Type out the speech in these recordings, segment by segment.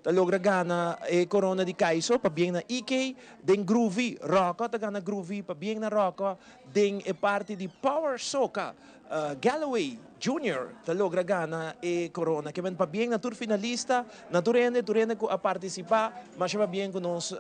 Ta logra gana e corona di Kaiso, pabien na EK. Den Groovy, Rocco ta gana Groovy, pabien na Rocco. Den e parti di Power Soca, Galloway Junior ta logra gana e corona. Ke men pabien na tur finalista, na tur hende, tur hende cu a participa, masha pabien cu nos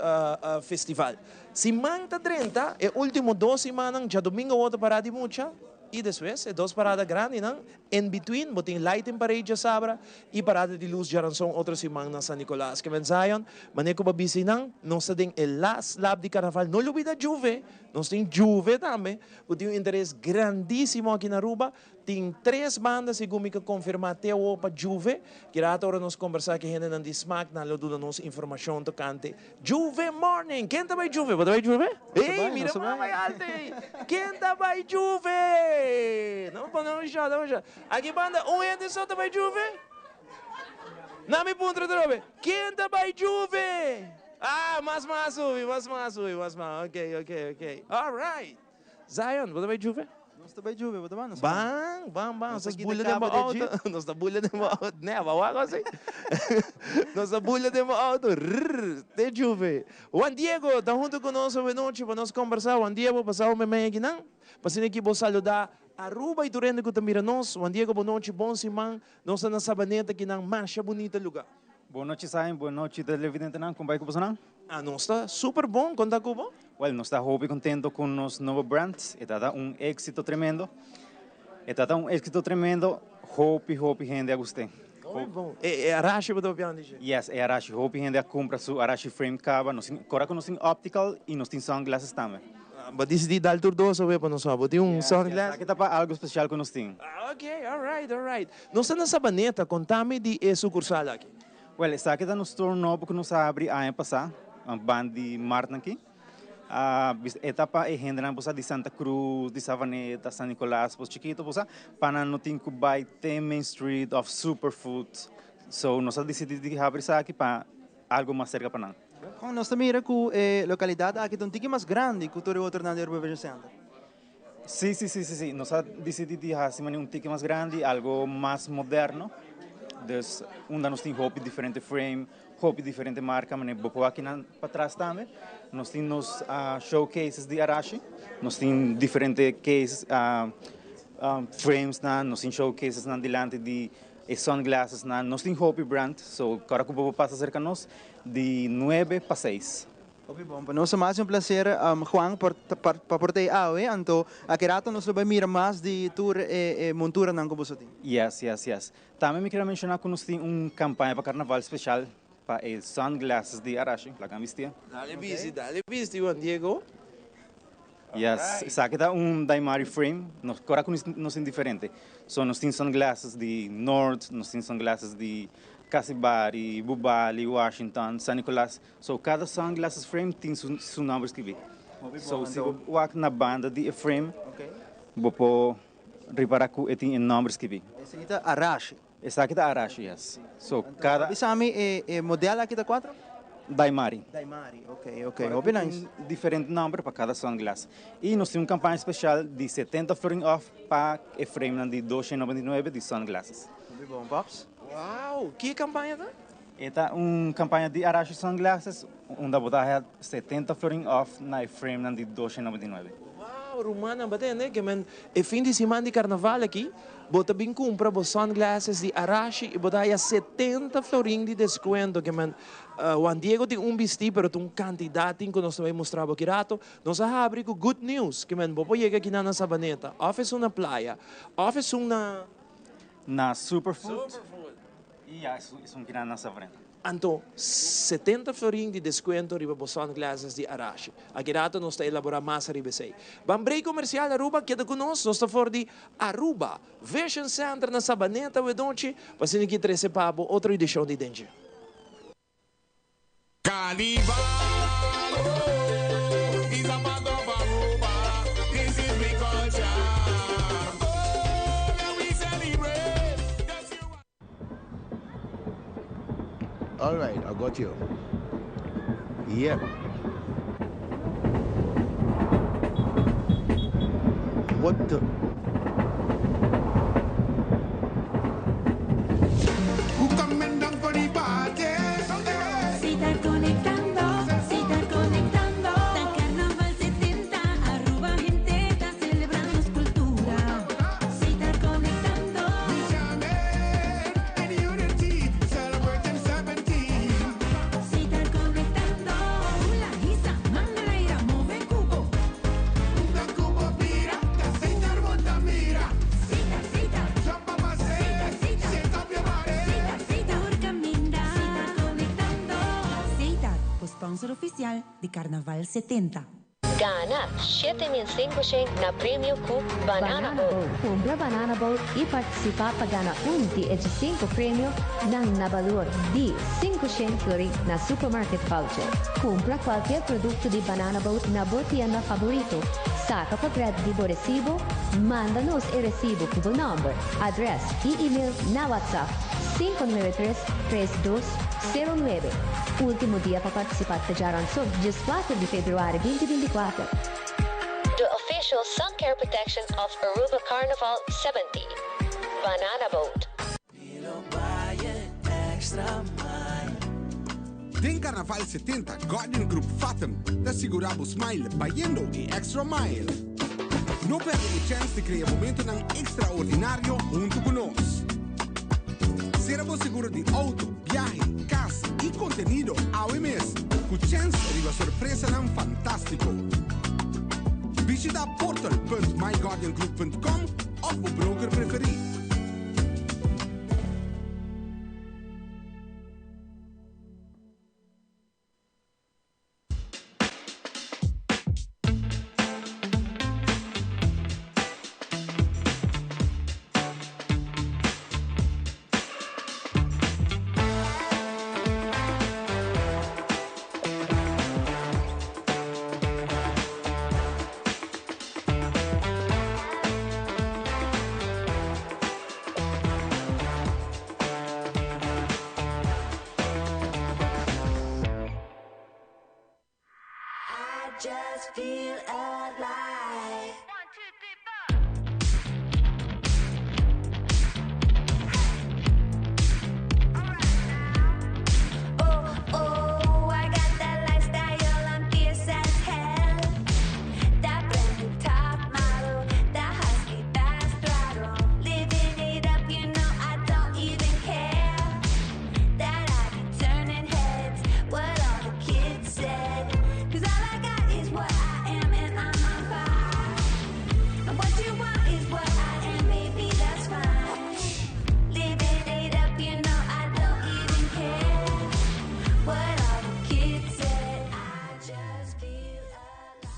festival. Siman ta drenta, e ultimo dos simannan, djadomingo awor ta para di mucha y despues e dos parada grandinan. In between bo tin Lighting Parade djasabra y Parada di Luz djaranson otro siman na San Nicolas. Ke men Zion, mane cu bo bisti nan, nos ta den e last lap di Carnaval. No lubida Juve! Nos tin Juve tambe cu tin un interes grandisimo aki na Aruba. Tin tres banda segun mi ka confirma te awo pa Juve. Ki rato ora nos combersa cu e hendenan di Smaak nan lo duna nos informacion tocante Juve Morning! Ken ta bay Juve? Bo ta bay Juve? Ey, mira mama bay alto ey! Ken ta bay Juve? No pone un shot, un shot. Aki banda un hende so ta bay Juve? Na mi puntra atrobe. Ken ta bay Juve? Ah, mas mas subi, mas mas subi, mas mas. Ok, ok, ok. All right. Zion, bo ta bay Juve? Nos ta bay Juve, bo ta ban? Nos ban. Ban, ban, ban. Nos ta bula den bo auto. Nos ta bula den bo auto. Ne, bo a wak así? Nos ta bula den bo auto. Rrr, te Juve. Juan Diego ta hunto cu nos awe nochi pa nos combersa. Juan Diego, pasa un memey akinan. Pa asina ki bo saluda Aruba y tur hende cu ta mira nos. Juan Diego, bo nochi, bon siman. Nos ta na Sabaneta akinan, masha bunita luga. Bon nochi Sain, bon nochi televidentenan, con bay cu bosonan? Ah, nos ta super bon, con ta cu bo? Well, nos ta hopi contento cu nos nobo brand, e ta ta un exito tremendo, e ta ta un exito tremendo, hopi hopi hende a gust'e. Hopi bon, e e Arashi bo ta papiando di dje? Yes, e Arashi, hopi hende a cumpra su Arashi frame caba, nos tin, cora cu nos tin optical y nos tin sunglasses tambe. Bo dicidi dal tur dos awe pa nos wak, bo tin un sunglass? Esaki ta pa algo special cu nos tin. Ah, ok, alright, alright. Nos ta na Sabaneta, konta mi di e sukursal aki. Wèl, esaki ta nos store nobo ku nos a habri aña pasá, banda di martnan aki. E ta pa e hendenan bo sa di Santa Cruz, di Savaneta, San Nicolas, pos chikito bo sa, pa nan no tin ku bai te Main Street òf Superfood. So nos a disidí di habri esaki pa algu mas serka pa nan. Kon nos ta mira ku e lokalidat aki ta un tiki mas grandi ku tur e otronan di Aruba Vision Center? Sí, sí, sí, sí, sí. Nos a disidí di hasi manera un tiki mas grandi, algo mas moderno. Dus unda nos tin hopi diferente frame, hopi diferente marka, manera bo por wak kinan patras tambe. Nos tin nos showcases di Arashi, nos tin diferente cases, framesnan, nos tin showcasesnan dilanti di e sunglassesnan. Nos tin hopi brand, so ora ku bo por pasa serka nos di nuebe pa seis. Hopi bon. Pa nos ta mas un placer Juan por pa por ta ei awe. Anto aki rato nos lo bai mira mas di tur e monturanan ku boso tin. Yes, yes, yes. Tambe mi kere menciona ku nos tin un campaña pa carnaval special pa e sunglasses di Arashi. Laga mi bisti. Dale bisti, dale bisti Juan Diego. Yes, esaki ta un Daimari frame. Nos kora ku nos tin diferente. So nos tin sunglasses di North, nos tin sunglasses di Casibari, Bubali, Washington, San Nicolas. So cada sunglasses frame tin su su nomber scribi. So si bo wak na banda di e frame bo por ripara cu e tin e nomber scribi. Esaki ta Arashi. Esaki ta Arashi, yes. So cada. Bisa mi e e model aki ta cuatro? Daimari. Daimari, ok, ok. Hopi nice. Diferente nomber pa cada sunglass. Y nos tin un campaña special di 70 florin off pa e framenan di 299 di sunglasses. Hopi bon, Pops. Wow! Ki campaña ta? E ta un campaña di Arashi Sunglasses unda bo ta haya 70 florin off na e framenan di 299. Wow, rumannan bo ta hende ke men e fin di siman di carnaval aki bo ta bin cumpra bo sunglasses di Arashi y bo ta haya 70 florin di descuento ke men Juan Diego tin un bisti pero ta un cantidad tin cu nos ta bay mustra bo aki rato. Nos a habri cu good news ke men bo por yega akinan na Sabaneta of esun na playa of esun na. Na Superfood. I ya esun kina na Savaneta. Anto 70 florin di descuento riba bo sunglasses di Arashi. Aki rato nos ta elabora mas ariba esey. Ban break comercial Aruba, keda cu nos, nos ta for di Aruba Vision Center na Sabaneta awe nochi pa asina ki trece pa bo otro edicion di Den Dje. Carnival, oh, is a part of Aruba. This is we culture. Oh, let we celebrate. Just you and All right, I got you. Yep. What the? Who coming down for the party? Sponsor oficial di Carnaval 70. Gana 7500 na premio cu Banana Boat. Cumpra Banana Boat y participa pa gana un di e 5 premio nan na balor di 500 florin na supermarket voucher. Cumpra cualkier producto di Banana Boat na bo tienda favorito. Saca portret di bo recibo, manda nos e recibo cu bo nomber, adres y email na WhatsApp 593 3209. Ultimo dia pa participa ta djaranson, 14 di februari 2024. The official sun care protection of Aruba Carnival 70. Banana Boat. Den Carnaval 70, Guardian Group Fathom ta sigura bo smile bayendo e extra mile. No perde e chance di crea momentonan extraordinario hunto cu nos. Cera bo seguro di auto, biahe, cas y contenido awe mes cu chance riba sorpresanan fantastico. Bishita portal.myguardiangroup.com of bo broker preferi. Just feel alive. Oh, I got that lifestyle, I'm fierce as hell. That brand new top model, that husky fast throttle. Living it up, you know I don't even care. That I be turning heads, what all the kids said. 'Cause all I got is what I am, and I'm on fire. And what you want is what I am, maybe that's fine. Living it up, you know I don't even care. What all the kids said, I just feel alive.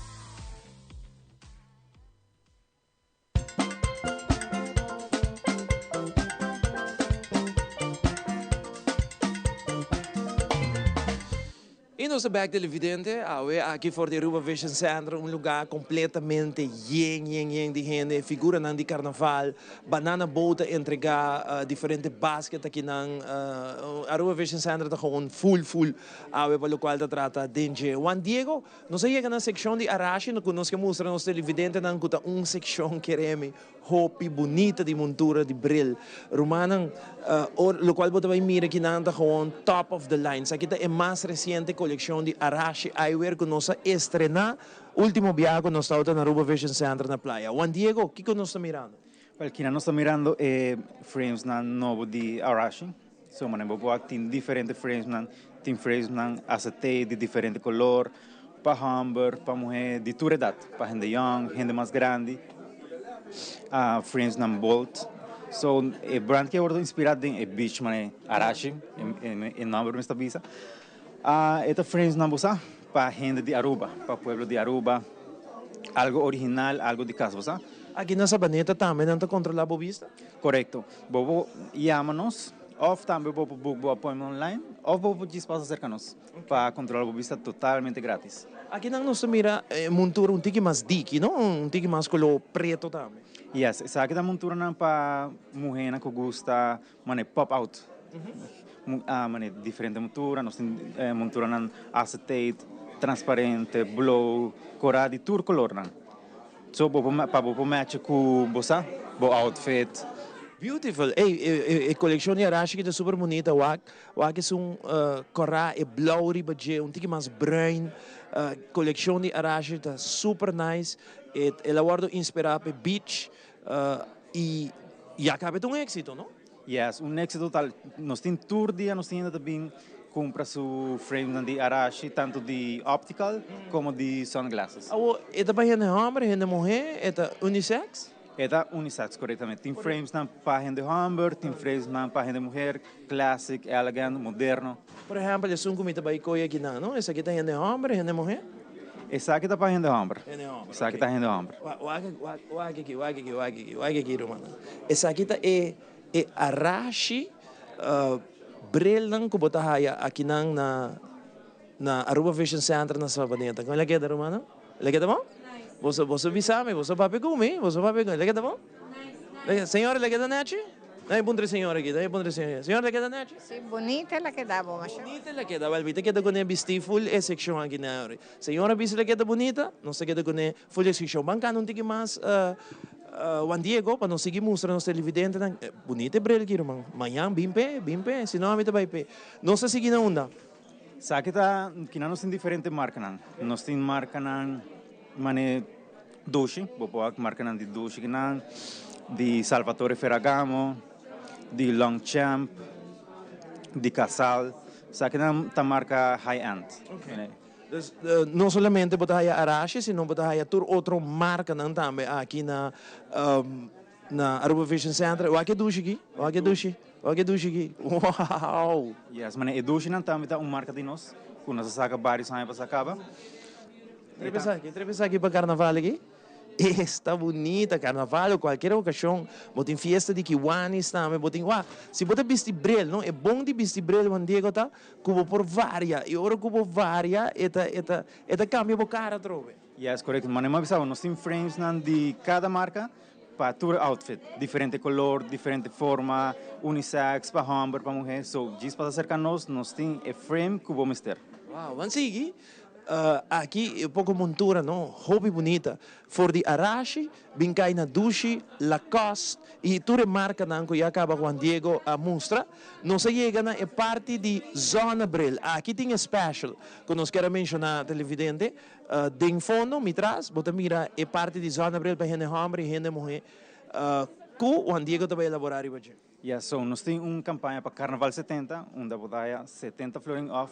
Y nos bek, televidente, awe aki for di Aruba Vision Center, un lugar completamente yen, yen, yen di hende, figura nan di carnaval, Banana Boat a entrega diferente basket aki nan, Aruba Vision Center ta gewoon full, full, awe pa locual ta trata den dje. Juan Diego, nos a yega na seccion di Arashi, cu nos ke mustra nos televidentenan cu ta un seccion keremi hopi bunita di montura di bril. Rumannan, or locual bo ta bay mira aki nan ta gewoon top of the line. Esaki ta e mas reciente coleccion di Arashi Eyewear cu nos a estrena ultimo biaha cu nos tabata na Aruba Vision Center na Playa. Juan Diego, kico nos ta mirando? Wel, kina nos ta mirando e framesnan nobo di Arashi. So, manera bo por wak tin diferente framesnan, tin framesnan acetate di diferente color, pa homber, pa muher, di tur edad, pa hende young, hende mas grandi, framesnan bold. So, e brand ke a wordo inspira den e beach manera Arashi, e nomber mes ta bisa. E ta framesnan bo sa pa hende di Aruba, pa pueblo di Aruba, algo original, algo di cas bo sa. Aki na Sabaneta tambe nan ta controla bo bista? Corecto. Bo por yama nos of tambe bo por book bo appointment online of bo por djis pasa cerca nos pa controla bo bista totalmente gratis. Aki nan nos ta mira e montura un tiki mas diki, no? Un tiki mas color preto tambe. Yes, esaki ta monturanan pa muhernan cu gusta mane pop out. Mane diferente montura, nos tin monturanan acetate, transparente, blou, cora di tur colornan. So bo por pa bo por matcha cu bo sa, bo outfit. Beautiful. Ey, e coleccion di Arashi ki ta super bunita. Wak, wak esun cora, e blauw riba dje, un tiki mas bruin. Coleccion di Arashi ta super nice. E el a wordo inspira pa e beach y ya caba e ta un exito, no? Yes, un exito total. Nos tin tur dia nos tin hende ta bin cumpra su framenan di Arashi, tanto di optical como di sunglasses. Awo, e ta pa hende homber, hende muhe, e ta unisex? E ta unisex, corectamente. Tin framesnan pa hende homber, tin framesnan pa hende muher, classic, elegant, moderno. Por ehempel, esun ku mi ta bai koe akinan, no? Esaki ta hende hòmber, hende muhé? Esaki ta pa hende hòmber. Hende hòmber, Esaki ta hende hòmber. Wak, wak, wak aki, wak aki, wak aki, wak aki, rumannan. Esaki ta e e Arashi brilnan ku bo ta haya akinan na na Aruba Vision Center na Sabaneta. Kon el a keda, rumannan? El a keda bon? Boso boso bisa mi, boso papia ku mi, boso papia ku mi. El a keda bon? Señora, el a keda nechi? Dame puntra e señora aki, dame puntra e señora aki. Señora, el a keda nechi? Si, bunita el a keda bo, masha. Bunita el a keda. Wel, mi ta keda kuné bistí ful e sekshon aki na ori. Señora bisa el a keda bunita, nos ta keda kuné ful e sekshon. Ban kanda un tiki mas Juan Diego pa nos sigui mustra nos televidentenan. Bunita e bril aki, ruman. Mañan bin p'e, bin p'e, si no ami ta bai p'e. Nos ta sigui na unda? Sa ki ta, kinan nos tin diferente markanan. Nos tin markanan mane dushi, bo por wak markanan di dushi kinan, di Salvatore Ferragamo, di Longchamp, di Casal. Sa kinan ta marka high end. Dus no solamente bo ta haya Arashi, sino bo ta haya tur otro markanan tambe aki na Na Aruba Vision Center, wak e dushi aki, wak e dushi, wak e dushi aki, wow! Yes, mane e dushinan tambe ta un marka di nos, ku nos a saka varios aña pasá kaba. Trep esaki, trep esaki pa karnaval aki. Esta bunita, karnaval o kualkier okashon, bo tin fiesta di Kiwanis tambe, bo tin, wak, si bo ta bisti bril, no, e bon di bisti bril, Juan Diego, ta ku bo por varia, i ora ku bo varia e ta, e ta, e ta kambia bo kara atrobe. Yes, korekto. Mane mi a bisa bo, nos tin framesnan di kada marka pa tur outfit. Diferente kolor, diferente forma, unisex, pa hòmber, pa muhé. So, djis pasa serka nos, nos tin e frame ku bo mester. Wow, ban sigui. Aki e poko montura no, hopi bunita. For di Arashi bin kai na Dushi, Lacoste i tur e markanan ku ya kaba Juan Diego a mustra. Nos a yega na e parti di zonnebril. Aki tin e special ku nos kier a menshoná televidente. Den fondo, mi tras, bo ta mira e parti di zonnebril pa hende hòmber i hende muhé ku Juan Diego ta bai elaborá riba dje. Ya, so nos tin un kampaña pa Karnaval 70, unda bo ta haya 70 florin òf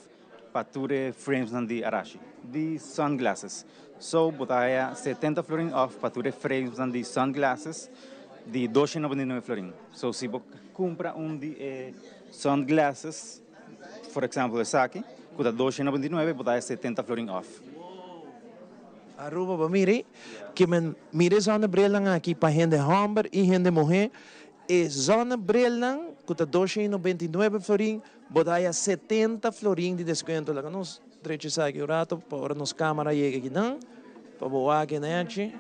pa tur e framesnan di Arashi, di sunglasses. So bo ta haya 70 florin òf pa tur e framesnan di sunglasses di 299 florin. So si bo kumpra un di e sunglasses, For example esaki ku ta 299 bo ta haya 70 florin off. Aruba bo mira ke men mira e zonnebrilnan aki pa hende homber i hende muhe e zonnebrilnan ku ta 299 florin bo ta haya 70 florin di deskuento laga nos drecha esaki un rato pa ora nos kamera yega akinan pa bo wak e nechi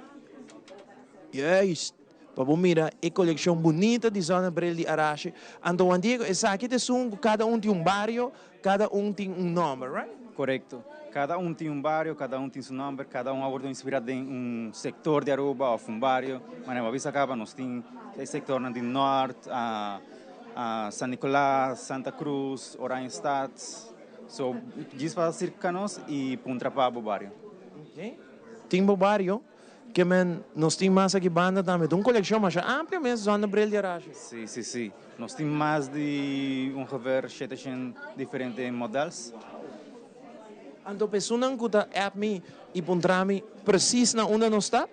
juist. Pa bo mira e kolekshon bunita di zonnebril di Arashi. Anto Juan Diego, esaki ta esun ku kada un tin un bario, kada un tin un nòmber, right? Korekto. Kada un tin un bario, kada un tin su nòmber, kada un a wòrdu inspirá den un sektor di Aruba òf un bario. Manera bo a bisa kaba, nos tin e sektornan di Nòrt, San Nicolas, Santa Cruz, Oranjestad. So, djis pasa serka nos i puntra pa bo bario. Tin bo bario? Ke men nos tin mas aki banda tambe. Ta un kolekshon masha amplio mes zonnebril di Arashi. Si, si, si. Nos tin mas di ongeveer 700 diferente models. Anto pa esunnan ku ta app mi i puntra mi presis na unda nos ta,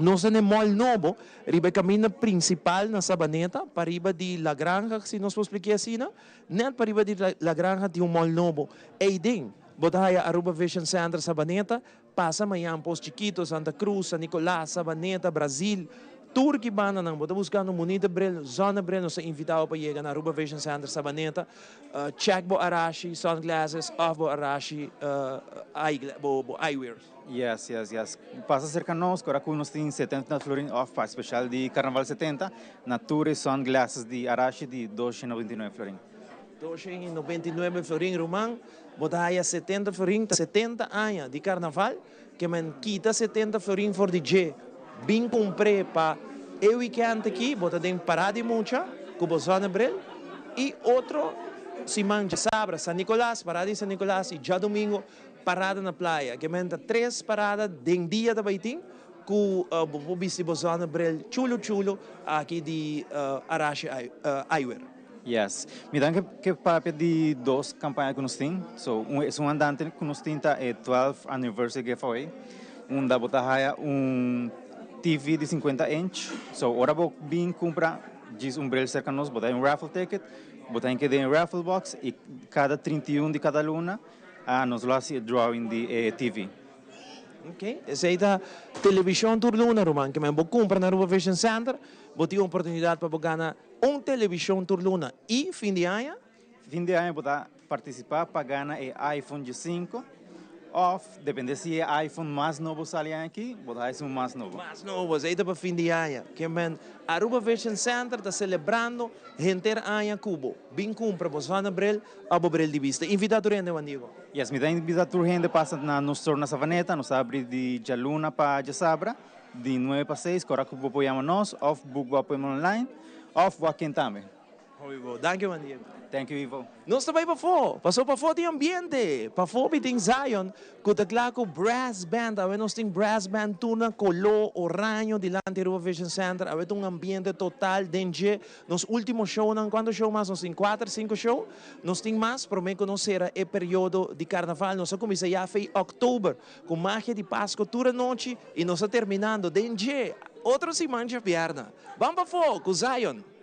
nos ta na e mall nobo riba e kaminda prinsipal na Sabaneta, pariba di La Granja, si nos por spliké asina. Nèt pariba di La Granja tin un mall nobo. Eiden bo ta haya Aruba Vision Center Sabaneta. Pasa mañan Pos Chikito, Santa Cruz, San Nicolas, Sabaneta, Brazil, tur ki bandanan bo ta buscando un bunita bril, zonnebril, nos ta invita bo pa yega na Aruba Vision Center Sabaneta. Check bo Arashi sunglasses of bo Arashi bo eyewears. Yes, yes, yes. Pasa cerca nos, ora cu nos tin 70 florin off pa special di Carnaval 70 na tur e sunglasses di Arashi di 299 florin. 299 florin ruman. Bo ta haya 70 florin, ta 70 aña di karnaval, ke men kita 70 florin for di dje, bin kumpr'é pa e wikènt aki, bo ta den pará di mucha ku bo zonnebril, i otro siman djasabra San Nicolas, pará di San Nicolas, i djadumingu parada na playa. Ke men ta tres parada den dia ta bai tin ku bo por bisti bo zonnebril chulo chulo aki di Arashi Eyewear. Yes. Mi ta ke papia di dos campaña cu nos tin. So, un esun andante cu nos tin ta e 12 anniversary giveaway, unda bo ta haya un TV di 50 inch. So, ora bo bin cumpra djis un bril cerca nos, bo ta haya un raffle ticket. Bo ta hinca den raffle box y cada 31 di cada luna nos lo haci e drawing di e TV. Ok, esey ta television tur luna, ruman. Ke men bo cumpra na Aruba Vision Center, bo tin oportunidad pa bo gana un television tur luna. Y fin di aña? Fin di aña bo ta participa pa gana e iPhone 15 of, depende si e iPhone mas nobo sali aña aki, bo ta haci un mas nobo. Mas nobo, esey ta pa fin di aña. Ke men Aruba Vision Center ta celebrando henter aña cu bo. Bin cumpra bo zonnebril of bo bril di bista. Invita tur hende, Juan Diego. Yes, mi ta invita tur hende pasa na nos store na Savaneta. Nos ta abri di djaluna pa djasabra, di nuebe pa seis. Ora cu bo por yama nos of book bo appointment online of bo a ken tambe. Hopi bo. Danki Juan Diego. Thank you Ivo. Nos ta bai pafó, paso pafó tin ambiente. Pafó mi tin Zion ku ta kla ku brass band. Awe nos tin brass band tur na koló oraño dilanti Aruba Vision Center. Awe ta un ambiente total den dje. Nos ultimo shownan, kuantu show mas nos tin? Kuater, sinku show nos tin mas promé ku nos sera e periodo di karnaval. Nos a kuminsá ya fei òktober ku magia di Pasko tur anochi i nos ta terminando den dje otro siman djabièrnè. Ban pafó ku Zion!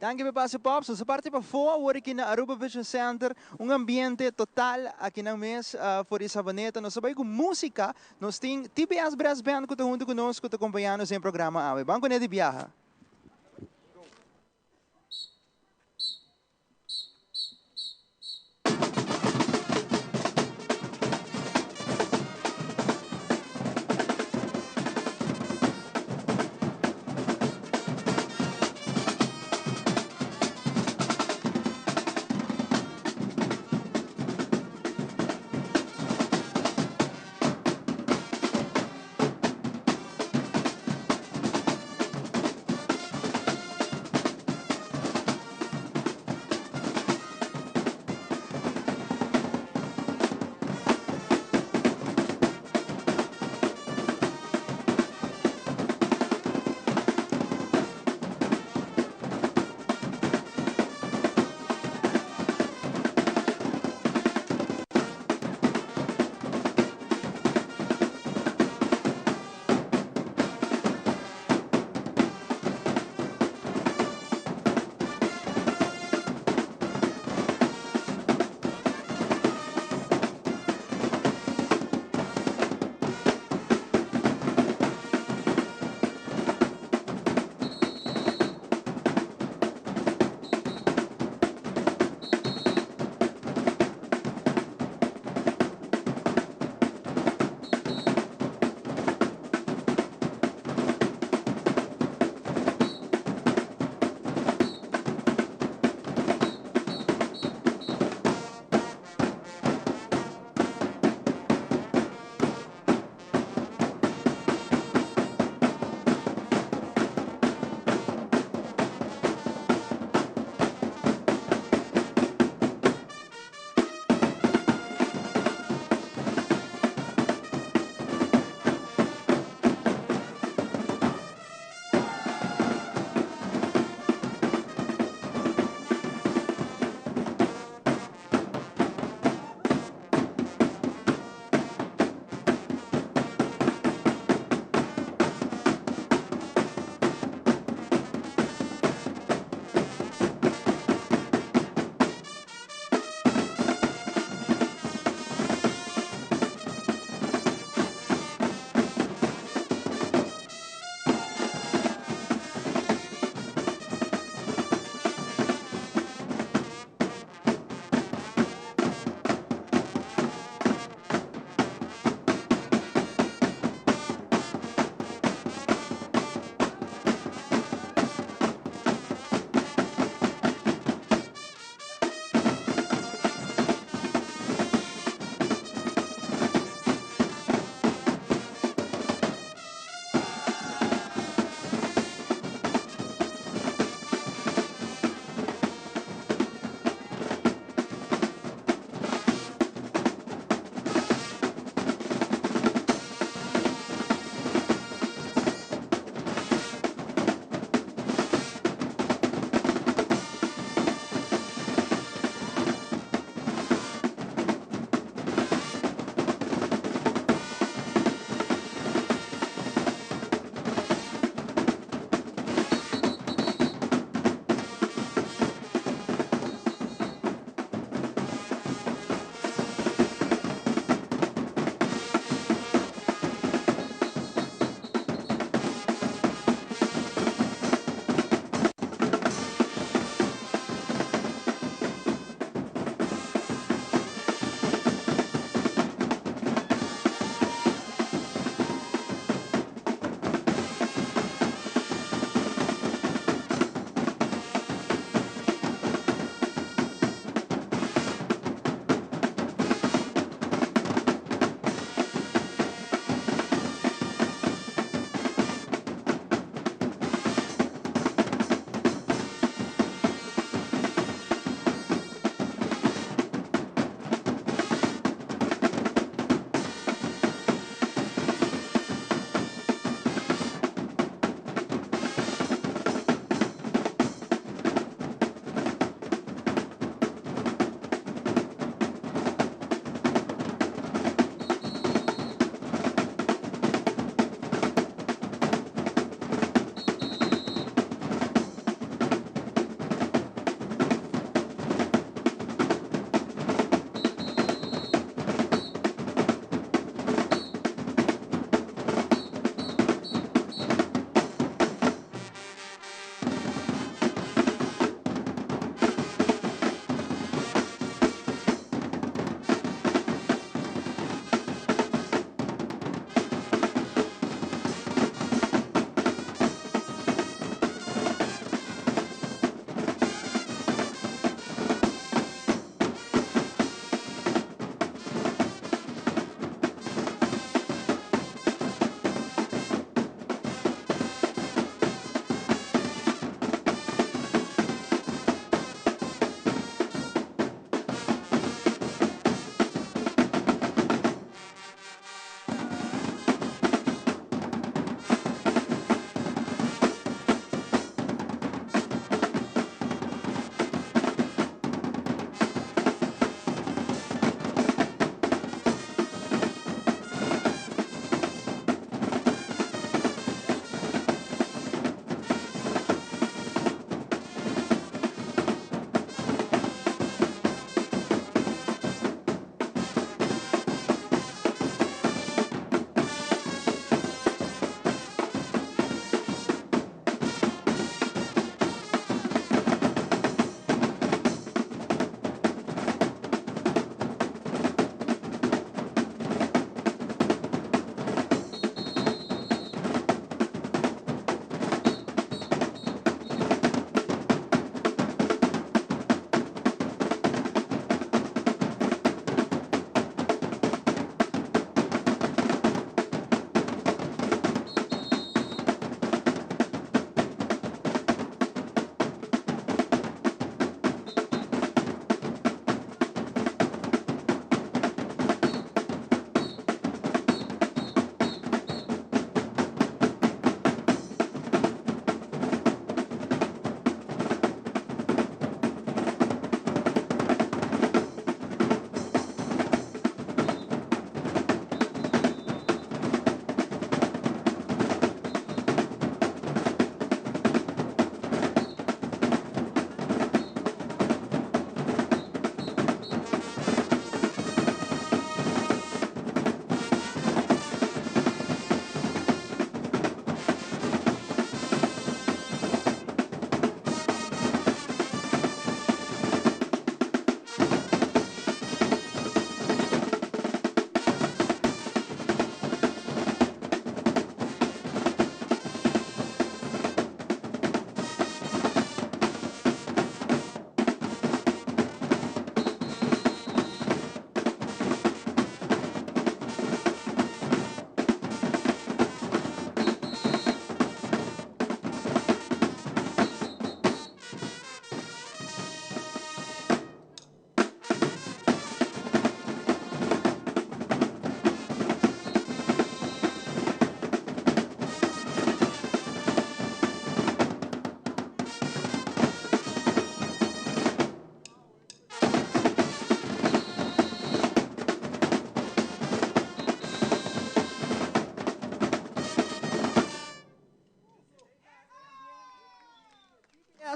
Danki pa pasa Pops. Nos a parti pafó awor aki na Aruba Vision Center. Un ambiente total aki nan mes for di Savaneta. Nos a bai ku músika. Nos tin TBS Brass Band ku ta huntu ku nos ku ta kompañá nos den e programa awe. Ban kuné di biaha.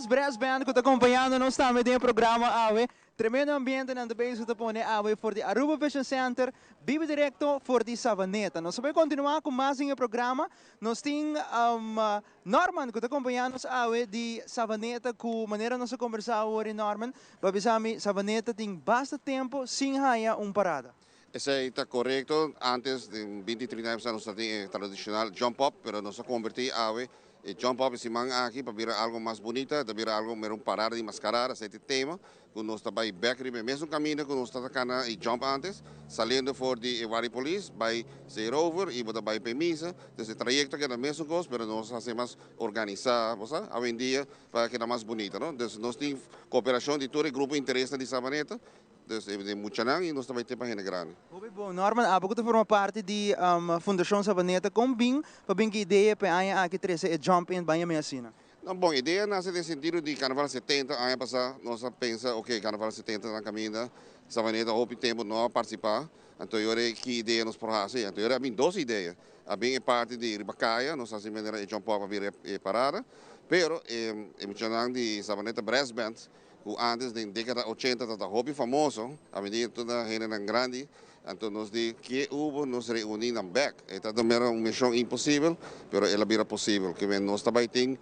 TBS Brass Band ku ta kompañando nos tambe den e programa awe. Tremendo ambiente nan ta bezig ta pone awe for di Aruba Vision Center, biba direkto for di Savaneta. Nos ta bai kontinuá ku mas den e programa. Nos tin Norman ku ta kompañá nos awe di Savaneta ku manera nos a kombersá awor i Norman, bo a bisa mi Savaneta tin basta tempu sin haña un parada. Esei ta korekto, antes den binti trinta aña pasá nos ta tin e tradishonal jump up, pero nos a kombertí awe e jump up e siman aki pa bira algo mas bunita, ta bira algo mero un parada di maskarada, esei ta e tema ku nos ta bai bèk riba e mesun kaminda ku nos ta kana e jump antes, saliendo for di e Wari Polis bai Zeerover i bo ta bai pa e misa, entonces e trayekto a keda mesun kos pero nos a hasi mas organisá, bo sa, awendia pa keda mas bunita, no. Entonces nos tin koperashon di tur e grupo interesnan di Sabaneta. Dus e muchanan y nos ta bay te pa hende grandi. Hopi bon. Norman, abo ku ta forma parti di Fundashon Sabaneta, kon bin pa bin ku idea pa e aña aki trese e Jump In baña mi asina? No, bon, idea nase den sentido di Carnaval 70 aña pasa nos a pensa, ok, Carnaval 70 ta na kaminda, Sabaneta hopi tempu no a partisipa, anto e ora ki idea nos por hasi? Anto e ora a bin dos idea, a bin e parti di riba kaya, nos hasi manera e Jump Up a bira e parada, pero e muchanan di Sabaneta Brass Band ku antes den dékada ochenta tabata hopi famoso, awendia tur ta hendenan grandi, anto nos di ke hubo nos reuní nan bèk. E tabata mera un mishon imposibel, pero el a bira posibel. Ke men nos ta bai tin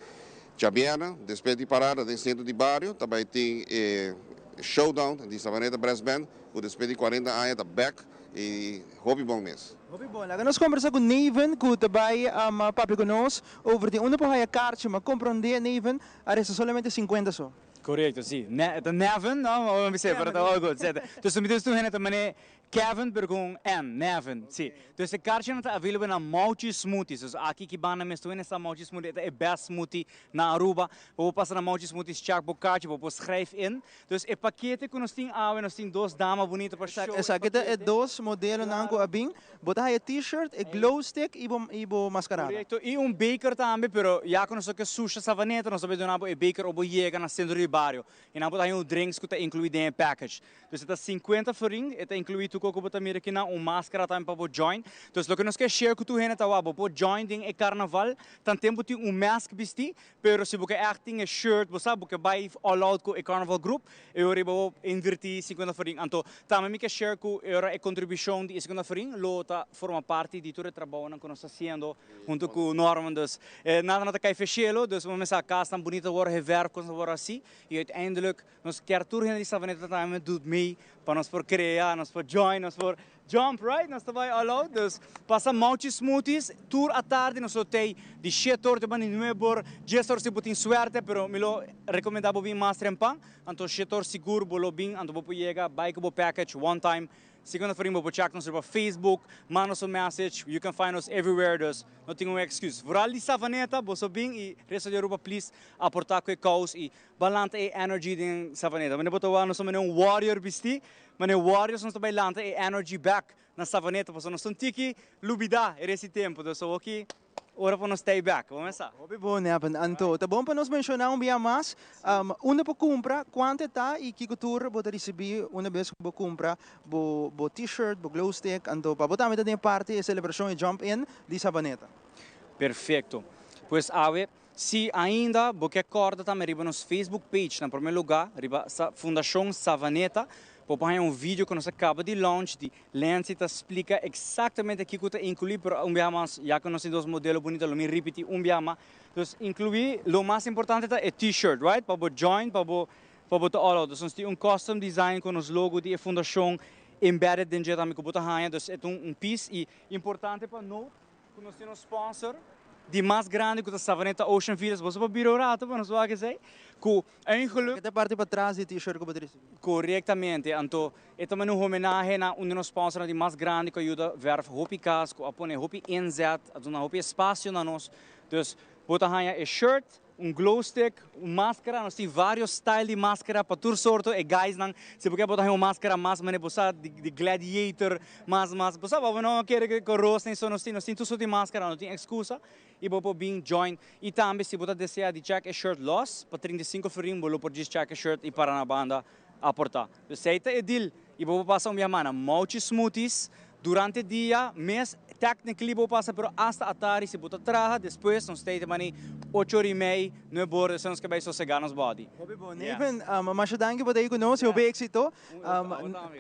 djabièrnè, despues di parada den sentro di bario, ta bai tin e showdown di Savaneta Brass Band, ku despues di kuarenta aña ta bèk i hopi bon mes. Hopi bon. Laga nos kombersa ku Neven ku ta bai papia ku nos over di unda por haya karchi. Ma komprondé Neven, a resta solamente sinkuenta so. Korekto, si. Ne, ta Nevin, no? Bo bisa, pero ta all good. Si. Dus mi dus tur hende ta mane Kevin, pero ku un N, Nevin, si. Dus e karchinan ta available na Mauchi Smoothies. Dus aki ki banda mes tur hende sa Mauchi Smoothie, e ta e best smoothie na Aruba. Bo por pasa na Mauchi Smoothies, check bo karchi, bo por schrijf in. Dus e pakete ku nos tin awe, nos tin dos dama bunita pa show e Esaki ta e dos modelonan ku a bin. Bo ta haya t-shirt, e glow stick y bo y bo mascarada. Correcto, y un beker tambe, pero ya cu nos ta ke susha Savaneta, nos ta bay duna bo e beker ora bo yega na centro di bario. Y nan bo ta haya un drinks cu ta inclui den e package. Dus e ta 50 florin, e ta inclui tur cu bo ta mira akinan, un mascara tambe pa bo join. Dus loke nos ke share cu tur hende ta wak, bo por join den e carnaval, tanten bo tin un mask bisti, Pero si bo ke ègt tin e shirt, bo sa, bo ke bai all out ku e Carnival Group, e ora ei bo invertí sinkuenta florin. Anto, tambe mi ke share ku e ora e kontribushon di e sinkuenta florin lo ta forma parti di tur e trabounan ku nos ta hasiendo huntu ku Norman. Dus, nada no ta kai feshelo, dus bo mester sa kasnan bunita ta wòrdu heverf, kosnan ta wòrdu hasí, i uiteindelijk nos kier tur hende di Savaneta tambe doet mee pa nos por krea, nos por join, nos por Jump right, nos ta bai all out, dus pasa Mauchi Smoothies tur atardi nos lo tei di shete or te banda di nuebe or, dies or si bo tin suerte, pero mi lo recomenda bo bin mas trempan, anto shete or sigur bo lo bin, anto bo por yega bai cu bo package one time, Segunda Farin bo por check nos riba Facebook, manda nos un message, you can find us everywhere, dus no tin un excuse. Vooral di Savaneta, boso bin y resto di Aruba please aporta cu e cause y balanta e energy den Savaneta. Manera bo ta wak nos ta manera un warrior bisti, Manera Warriors nos ta bai lanta e energy back na Savaneta pasobra nos ta un tiki lubida e resti tempo dus awoki ora pa nos stay back bo mesa. Hopi bon Nevin. Anto ta bon pa nos menciona un bia mas unda por cumpra, cuanto e ta y kico tur bo ta ricibi una bes cu bo cumpra bo bo t-shirt, bo glow stick anto pa bo tambe ta den parti e celebracion e jump in di Savaneta. Perfecto. Pues awe Si ainda bo ke kòrda tambe riba nos Facebook page na promé lugá riba Fundashon Savaneta bo por haña un video ku nos a kaba di launch di Lancy ta splika eksaktamente kiko ta inkluí pero un biaha mas ya ku nos tin dos modelo bunita lo mi ripití un biaha mas dus inkluí lo mas importante ta e t-shirt right pa bo join pa bo pa bo ta all out dus nos tin un custom design ku nos logo di e fundashon embedded den dje tambe ku bo ta haña dus e ta un piece i importante pa note Ku nos tin un sponsor di mas grandi ku ta Savaneta Ocean Villas. Boso por bira un rato pa nos wak esei. Ku eigenlijk. Ke ta parti patras di t-shirt ku bo ta risibi. Korektamente. Anto e ta manda un homenahe na un di nos sponsornan di mas grandi ku a yuda verf hopi kas, ku a pone hopi inzet, a duna hopi espasio na nos. Dus bo ta haña e shirt, Un glow stick, un maskara, nos tin varios style di maskara pa tur sorto, e guys nan si bo ke bo ta haña un maskara mas manera bo sa di gladiator mas mas bo sa bo no kere ku ros ni so nos tin nos tin tur sorto di maskara no tin excusa y bo por bin join y tambe si bo ta desea di check e shirt los pa 35 florin bo lo por djis check e shirt y para na banda aporta. Esey ta e deal y bo por pasa un biaha mas na Mauchi Smoothies durante dia mes technically bo por pasa pero hasta atari si bo ta traha despues nos ta mani. Ocho ora y mei, nuebe ora, esei nos ke bai sosega nos body. Hopi bon. Nathan, masha danki pa ta ei ku nos y hopi éxito.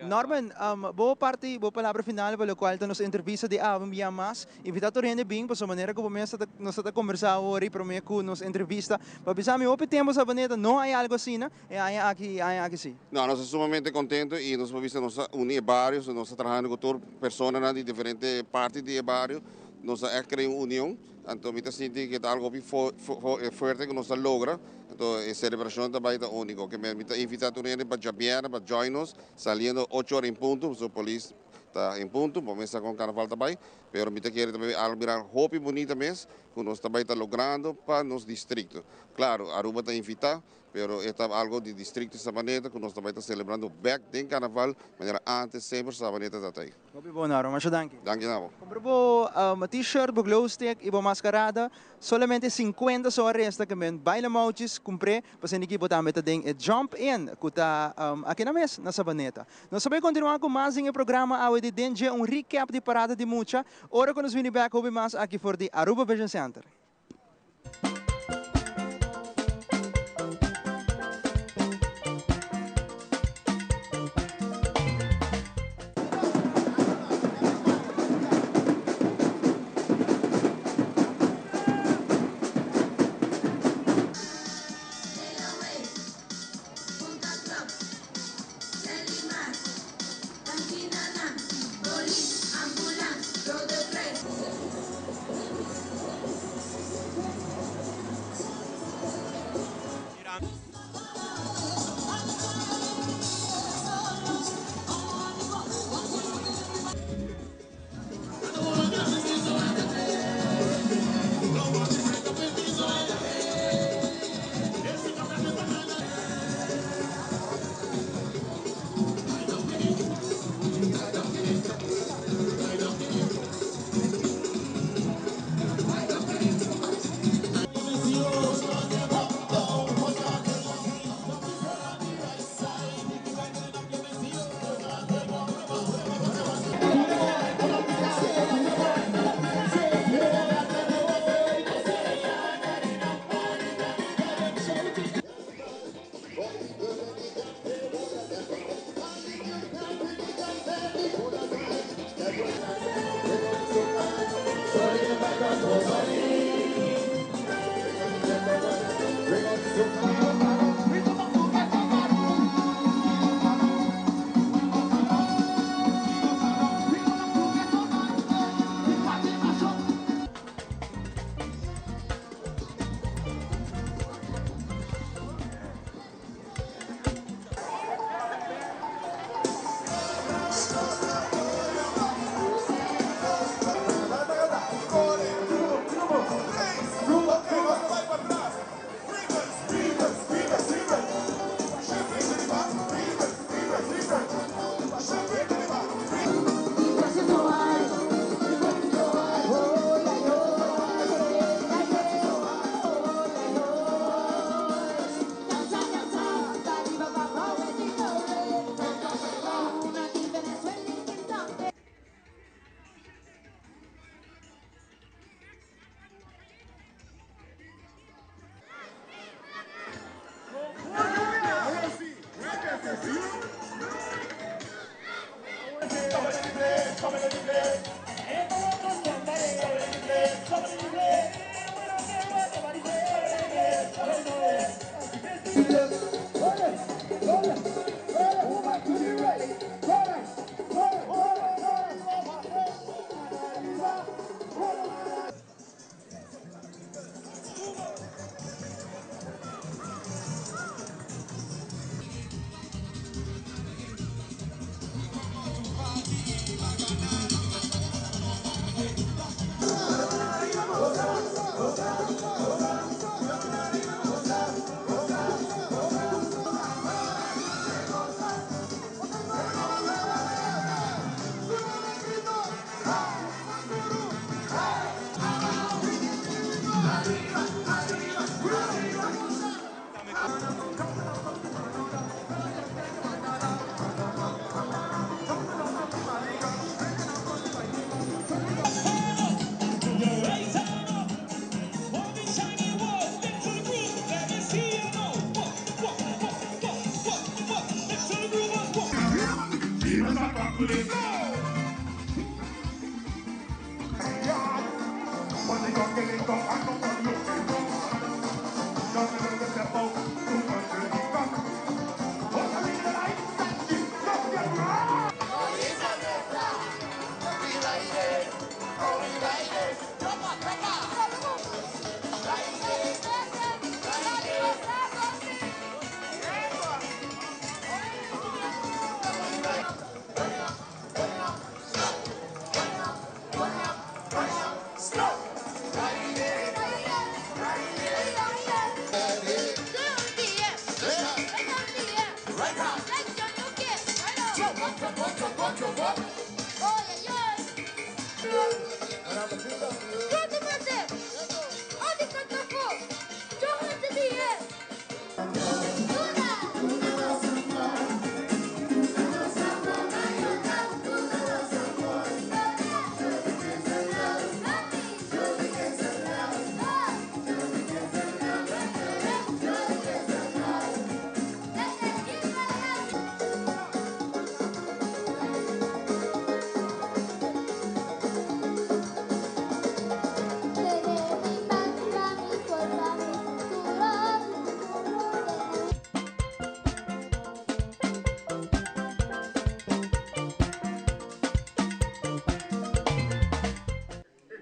Norman, bo parti, bo palabra final pa locual ta nos entrevista di awe un bia mas. Invita tur hende bin pasobra manera ku bo mes ta nos ta kombersá awor i promé ku nos entrevista pa bisa mi hopi tempu Sabaneta no hay algo asina e aña aki i aña aki si. No, nos ta sumamente contento y nos por bisa nos a uni e bario, so nos ta trahando cu tur personanan di diferente parti di e bario, nos a echt crea un union. Anto mi ta sinti ku ta algu hopi fuerte ku nos ta logra. Anto e selebrashon ta bai ta úniko. Ke mi ta invitá tur hende pa djabièrnè pa join nos saliendo ocho ora en punto, pasobra polis ta en punto, bo mes sa kon karnaval ta bai. Pero mi ta kere ta bai algu mira hopi bunita mes ku nos ta bai ta logrando pa nos distrikto. Klaro, Aruba ta invitá, Pero e ta algo di districto Sabaneta cu nos ta bay ta celebrando bek den carnaval manera antes semper Sabaneta ta ta ey. Hopi bon Aaron, masha danki. Danki na bo. Compra bo t-shirt, bo glow stick y bo mascarada, solamente 50 so a resta ke men bay na Mauchis cumpr'e pasobra aki bo tambe ta den e jump in cu ta aki na mes na Sabaneta. Nos ta bay continua cu mas den e programa awe di den dje un recap di parada di mucha ora cu nos bini bek hopi mas aki for di Aruba Vision Center.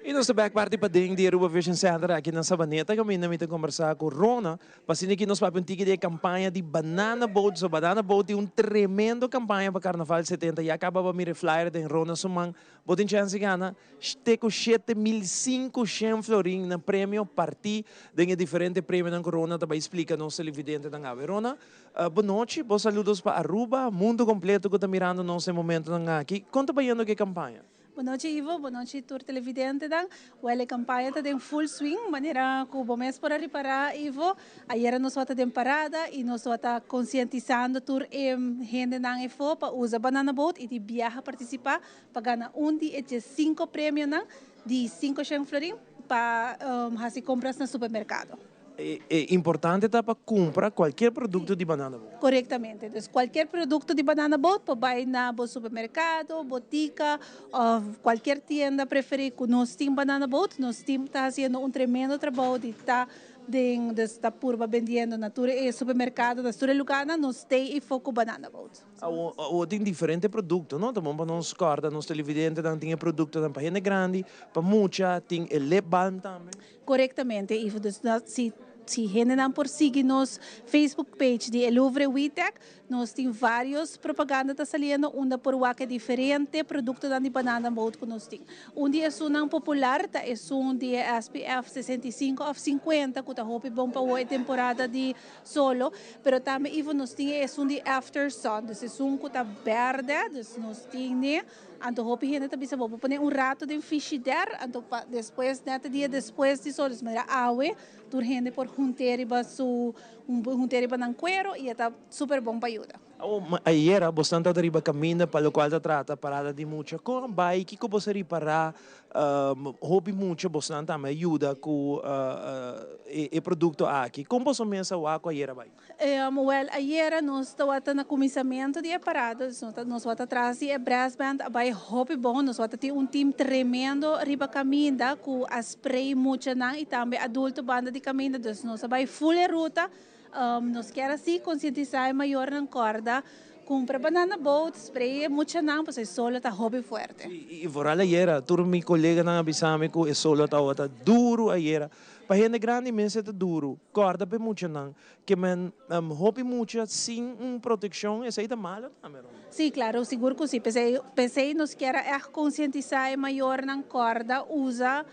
Y nos ta bek parti paden di Aruba Vision Center aki na Sabaneta caminda mi ta conversa cu Rona pa asina aki nos papia un tiki di e campaña di Banana Boat. So Banana Boat tin un tremendo campaña pa Carnaval 70. Ya caba bo a mira e flyer den Rona su man. Bo tin chance di gana te cu 7500 florin na premio parti den e diferente premionan cu Rona ta bay splica nos televidentenan awe. Rona, bo nochi, bo saludos pa Aruba, mundo completo cu ta mirando nos den momentonan aki. Con ta bayendo cu e campaña? Bo nochi Ivo, bo nochi tur televidentenan. Wel e campaña ta den full swing, manera cu bo mes por a ripara Ivo, ayera nos wata den parada y nos wata concientisando tur e hendenan efo pa usa Banana Boat y di biaha participa pa gana un di e diescinco premionan di cinco shen florin pa haci compras na supermercado. E importante ta pa cumpra cualkier producto di Banana Boat. Corectamente. Dus cualkier producto di Banana Boat por bay na bo supermercado, botica of cualkier tienda preferi cu nos tin Banana Boat. Nos team ta haciendo un tremendo trabou di ta den, dus ta purba bendiendo na tur e supermercado, na tur e lugarnan nos stay y foco Banana Boat. Awor tin diferente producto, no? Ta bon pa nos corda nos televidentenan tin e productonan pa hende grandi, pa mucha, tin e lip balm tambe. Korektamente, Ivo. Dus si si hendenan por sigui nos Facebook page di El Louvre Witec, nos tin varios propaganda ta saliendo unda por wak e diferente produktonan di banana boat ku nos tin. Un di esunnan popular ta esun di e SPF 65 òf 50 ku ta hopi bon pa wou e temporada di solo, pero tambe Ivo nos tin e esun di after sun, dus esun ku ta bèrdè, dus nos tin e. Anto hopi hende ta bisa bo bo pone un rato den fishider, anto pa despues net e dia despues di sol, des manera awe tur hende por hunte riba su hunte riba nan cuero y e ta super bon pa yuda. Awo ayera bosnan tabata riba caminda pa locual ta trata parada di mucha, con a bay? Kico bos a ripara? Hopi mucha bosnan tambe a yuda cu e producto aki. Con boso mes a wak cu ayera bay? Wel, ayera nos tawata na cuminsamentu di e parada, dus nos wata tras di e brass band a bay hopi bon, nos wata tin un team tremendo riba caminda cu a spray muchanan y tambe adulto banda di caminda, dus nos a bay full e ruta, nos kier asi concientisa e mayornan corda cumpra banana boat, spray e muchanan pasobra e solo ta hopi fuerte. Y vooral ayera, tur mi coleganan a bisami cu e solo tawata duro ayera. Pa hende grandi mester ta duru. Kòrda pa e muchanan ke men hopi mucha sin un protekshon esei ta malo tambe Ron. Sí, klaro, sigur ku sí. P'esei, p'esei nos kier a ègt konsientisá e mayornan kòrda usa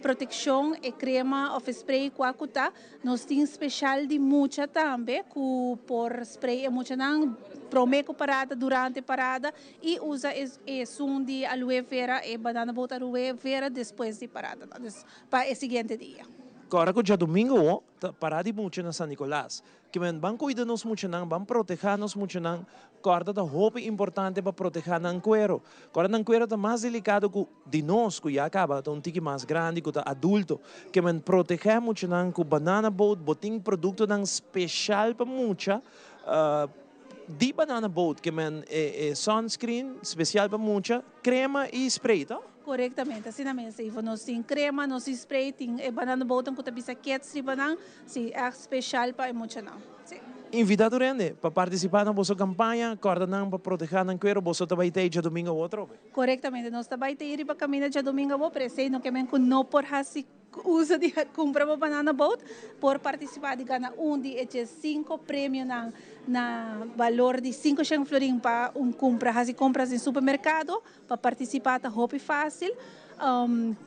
protekshon, e krema òf e spray kua ku ta. Nos tin speshal di mucha tambe ku por spray e muchanan promé ku parada, durante parada i usa esun di aloe vera, e banana boat aloe vera despues di parada. Pa e siguiente dia. Kòrda ku djadumingu wo ta pará di mucha na San Nicolas. Ke men ban kuida nos muchanan, ban protehá nos muchanan. Kòrda ta hopi importante pa protehá nan kuero. Kòrda nan kuero ta mas delikado ku di nos ku ya kaba ta un tiki mas grandi ku ta adulto. Ke men protehá muchanan ku banana boat, bo tin produktonan speshal pa mucha. Di Banana Boat ke men e sunscreen spesial pa mucha, krema i spray, to? Korektamente, asina mes, Ivo. Nos tin krema, nos tin spray, tin e Banana Boatnan ku ta bisa kids riba nan, si, ègt spesial pa e muchanan. Si. Invitá tur hende pa partisipá na boso kampaña, kòrda nan pa protehá nan kuero, boso ta bai tei djadumingu awor atrobe. Korektamente, nos ta bai tei riba kaminda djadumingu awor, pero esei no ke men ku no por hasi uso di kumpra bo Banana Boat, por partisipá di gana un di e diesinko premionan na balor di sinkoshen florin pa un kumpra, hasi kompras den supermerkado. Pa partisipá ta hopi fásil.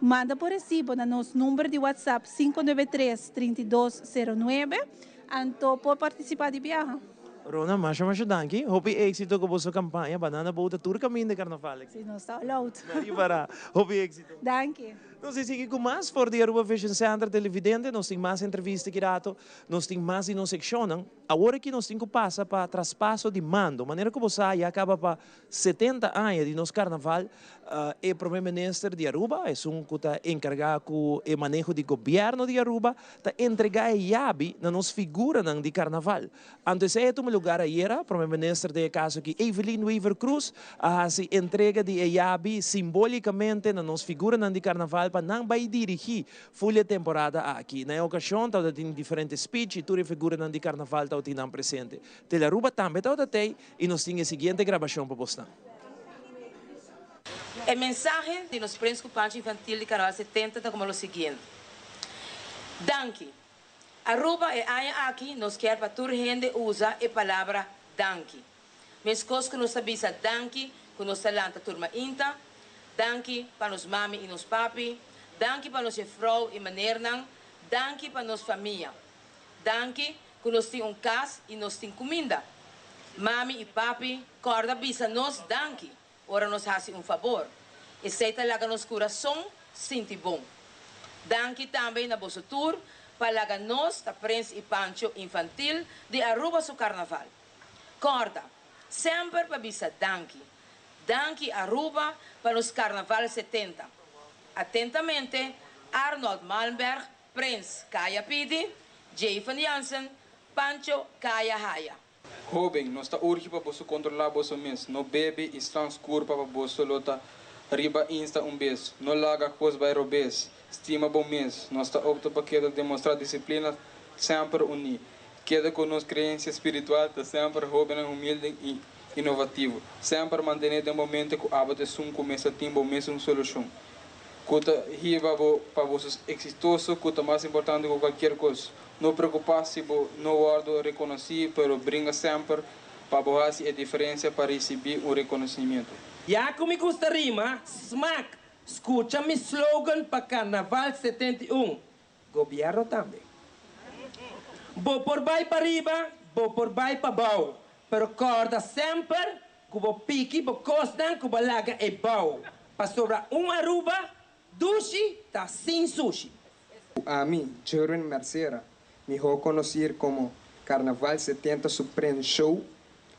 Manda bo resibo na nos number di WhatsApp 593 3209 anto por partisipá di biaha. Rona, masha masha danki. Hopi éxito ku boso kampaña Banana Boat ta tur kaminda e karnaval aki. Si, nos ta all out. Mari para. Hopi éxito. Danki. Nos a sigui ku mas for di Aruba Vision Center televidente. Nos tin mas entrevista ki rato. Nos tin mas di nos sekshonnan. Awor aki nos tin ku pasa pa traspaso di mando. Manera ku bo sa ya kaba pa 70 aña di nos carnaval, e Prome Minister di Aruba, esun cu ta encarga cu e maneho di gobierno di Aruba, ta entrega e yabi na nos figuranan di carnaval. Anto esey a tuma lugar ayera, Prome Minister den e caso aki Evelyn Wever-Croes a haci entrega di e yabi simbolicamente na nos figuranan di carnaval pa nan bay dirigi ful e temporada aki. Na e ocasion tabata tin diferente speech y tur e figuranan di carnaval tabatin nan presente. Telearuba tambe tabata tey I nos tin e siguiente grabashon pa bosnan. E mensahe di nos Prens ku Pancho Infantil di Carnaval 70 ta como lo siguiente, Danki. Aruba e aña aki nos kier pa tur hende usa e palabra danki. Meskos ku nos ta bisa danki ku nos ta lanta tur mainta, danki pa nos mami i nos papi, danki pa nos jefrou i menernan, danki pa nos famia. Danki ku nos tin un kas i nos tin kuminda. Mami i papi kòrda bisa nos danki ora nos hasi un fabor. Esei ta laga nos kurason sinti bon. Danki tambe na boso tur pa laga nos ta Prins i Pancho Infantil di Aruba su Karnaval. Kòrda semper pa bisa danki. Danki Aruba pa nos Karnaval 70. Atentamente, Arnold Malmberg, Prins Kaya pidi, Javen Jansen, Pancho Kaya haya. Hóben, nos ta urgi pa boso kontrolá boso mes, no bebe i strans kurpa pa boso lo ta riba Insta un bes, no laga kos bai robes, stima bo mes, nos ta opta pa keda demostrá disiplina semper uní, keda ku nos kreensia spiritual ta semper hóbennan humilde i inovativo, semper mantené den bo mente ku abo ta esun ku mester tin bo mesun solushon. Ku ta hiba bo pa bo sus eksitoso ku ta mas importante ku kualkier kos. No preokupá si bo no wòrdu rekonosí pero bringa semper pa bo hasi e diferensia pa risibí un rekonosimiento. Ya ku mi gusta rima, smak, skucha mi slogan pa Karnaval 71, Gobierno tambe. Bo por bai pariba, bo por bai pabou, pero kòrda semper Ku bo piki bo kosnan ku bo laga e bou, pasobra un Aruba dushi ta sin sushi. Ami, Jerwin Mercera, mihó konosir komo Carnaval 70 Supreme Show,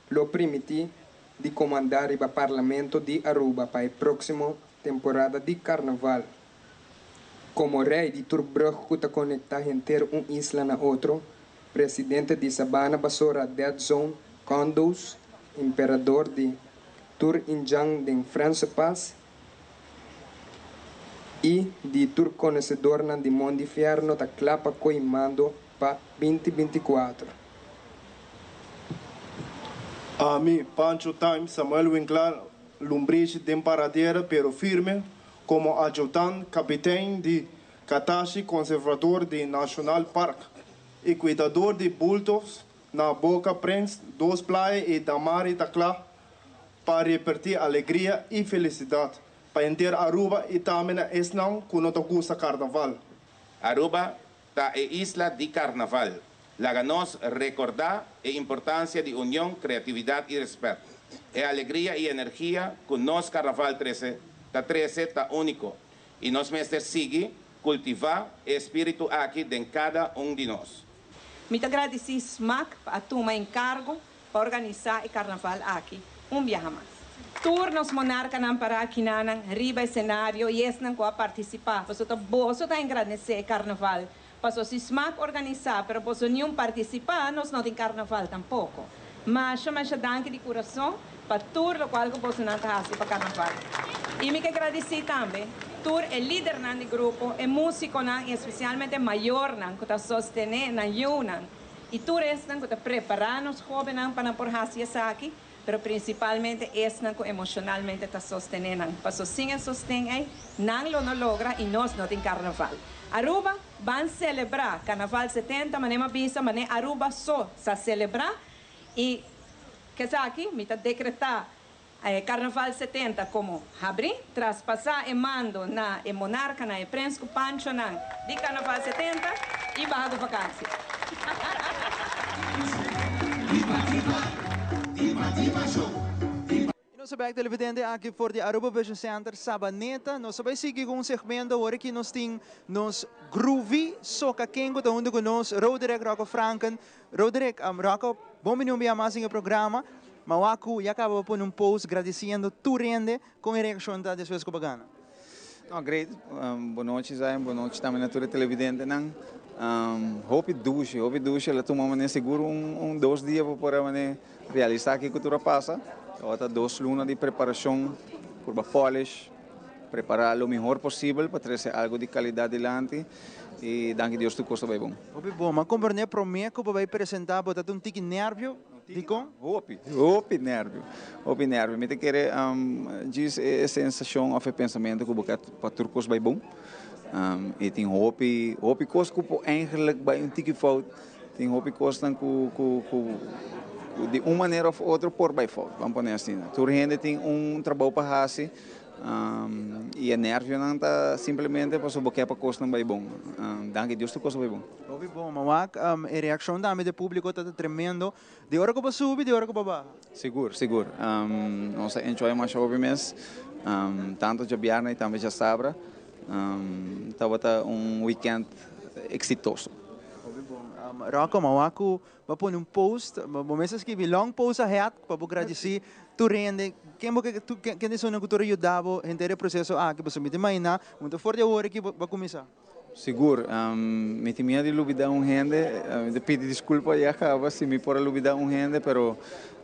lo primiti di komandá riba Parlamento di Aruba pa e próksimo temporada di Carnaval. Komo rei di tur brug ku ta konektá henter un isla na otro, Presidente di Sabana Basora Dead Zone Condos, Emperador di tur indjan den Franse Pas i di tur konosedornan di Mondi Fierno ta kla pa koi mando pa 2024. Ami, Pancho Time, Samuel Winklaar, Lumbrishi den paradera pero firme komo adjutant kapitein di Katashi Conservador di National Park i kuidador di bultogs na Boca Prins, Dos Playa i Damari ta kla pa repertí alegria i felisidat pa henter Aruba i tambe na esnan ku no ta gusta karnaval. Aruba ta e isla di karnaval. Laga nos rekordá e importansia di union, kreatividat i rèspèt. E alegria i energia ku nos karnaval trese ta trese ta úniko. I nos mester sigui kultivá e espíritu aki den kada un di nos. Mi ta gradisí smac pa a tuma enkargo pa organisá e karnaval aki un biaha mas. Tur nos monarkanan pará akinanan riba e senario i esnan ku a partisipá, pasobra ta boso ta engrandesé e karnaval. Paso si smac organisá pero boso niun partisipá nos no tin karnaval tampoko. Masha masha danki di kurason pa tur lokual ku bosonan ta hasi pa Karnaval. I mi ke gradisí tambe tur e lidernan di grupo, e músikonan i espesialmente mayornan ku ta sostené nan yunan i tur esnan ku ta prepará nos hóbennan pa nan por hasi esaki, pero prinsipalmente esnan ku emoshonalmente ta sostené nan. Paso sin e sosten ei, nan lo no logra i nos no tin Karnaval. Aruba, ban selebrá Karnaval 70, manera mi a bisa, manera Aruba so sa selebrá i k'esaki mi ta dekretá Karnaval 70 komo habrí, traspasá e mando na e monarkanan, e prens ku panchonan di Karnaval 70 i baha ku vakansi. I nos a bek televidente aki for di Aruba Vision Center Sabaneta. Nos a bai sigui ku un segmento awor aki nos tin nos Groovy Soca Ken ku ta huntu ku nos Roderick Rocco Franken. Roderick, Rocco, bon bini un bia mas den e programa. Ma wak ku ya kaba bo pone un post gradisiendo tur hende kon e reakshon ta despues ku bo gana. No, great. Bon nochi Zion, bon nochi tambe na tur e televidentenan. Hopi dushi, hopi dushi. El a tuma manera sigur un dos dia pa por a manera realisa kiko tur a pasa. Tabata dos luna di preparashon, purba polish, prepara lo mihor posibel pa trese algo di calidad dilanti y danki Dios tur cos ta bay bon. Hopi bon. Ma comprende prome cu bo bay presenta bo ta un tiki nervio? Dicon? Hopi, hopi nervio, hopi nervio. Mi ta kere djis e sensacion of e pensamento cu bo ke pa tur cos bay bon. Y tin hopi, hopi cos cu por eigenlijk bay un tiki fout. Tin hopi cosnan cu, cu, cu di un manera of otro por bay fout, ban pone asina. Tur hende tin un trabou pa haci. Y e nervionan ta simplemente pasobra bo ke pa cosnan bay bon. Danki Dios tur cos a bay bon. Hopi bon, ma wak e reaccion tambe di e publico ta tremendo. Di ora cu bo subi, di ora cu bo baha. Sigur, sigur. Nos a enjoy masha hopi mes. Tanto djabièrnè y tambe djasabra. Tabata un weekend exitoso. Hopi bon. Rocco, ma wak cu Bo a pone un post, bo mester skibi long post ahead pa bo gradisí tur hende. Ken bo ke ken esunnan ku tur a yuda bo henter e proseso aki? Pasobra mi ta imaginá un ta for di awor aki bo a kuminsá. Sigur. Mi tin miedu di lubidá un hende. Mi ta pidi diskulpa ya kaba si mi por a lubidá un hende, pero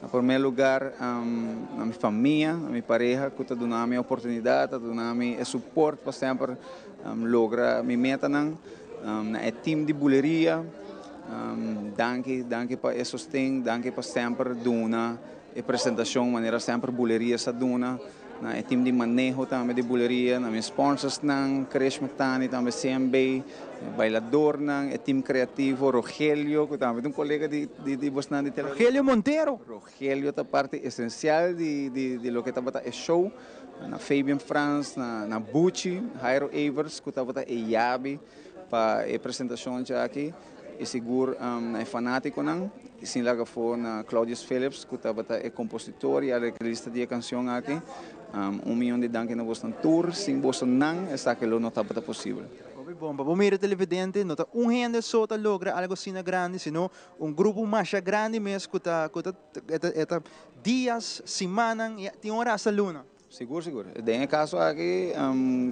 na promé lugar na mi famia, na mi pareha ku ta duna mi oportunidat, ta duna mi e support pa semper logra mi metanan. Na e team di buleria. Danki, danki pa e sosten, danki pa semper duna e presentacion manera semper Buleria sa duna. Na e team di maneho tambe di Buleria, na mi sponsorsnan, Krish Mctani tambe CMB, e bailadornan, e team creativo, Rogelio cu tambe ta un colega di di bosnan di television. Rogelio Montero. Rogelio ta parti esencial di di di loke tabata e show. Na Fabian Frans, na Buchi, Jairo Evers cu tabata e yabi. Pa e presentacion djaki y sigur na e fanaticonan y sin laga afo na Claudius Philips cu tabata e compositor y areglista di e cancion aki. Un miyon di danki na bosnan tur, sin bosonan esaki lo no tabata posibel. Hopi bon, pa bo mira televidente no ta un hende so ta logra algo asina grandi sino un grupo masha grandi mes cu ta cu ta e ta dias, simannan y tin ora hasta luna. Sigur, sigur. Den e kaso aki,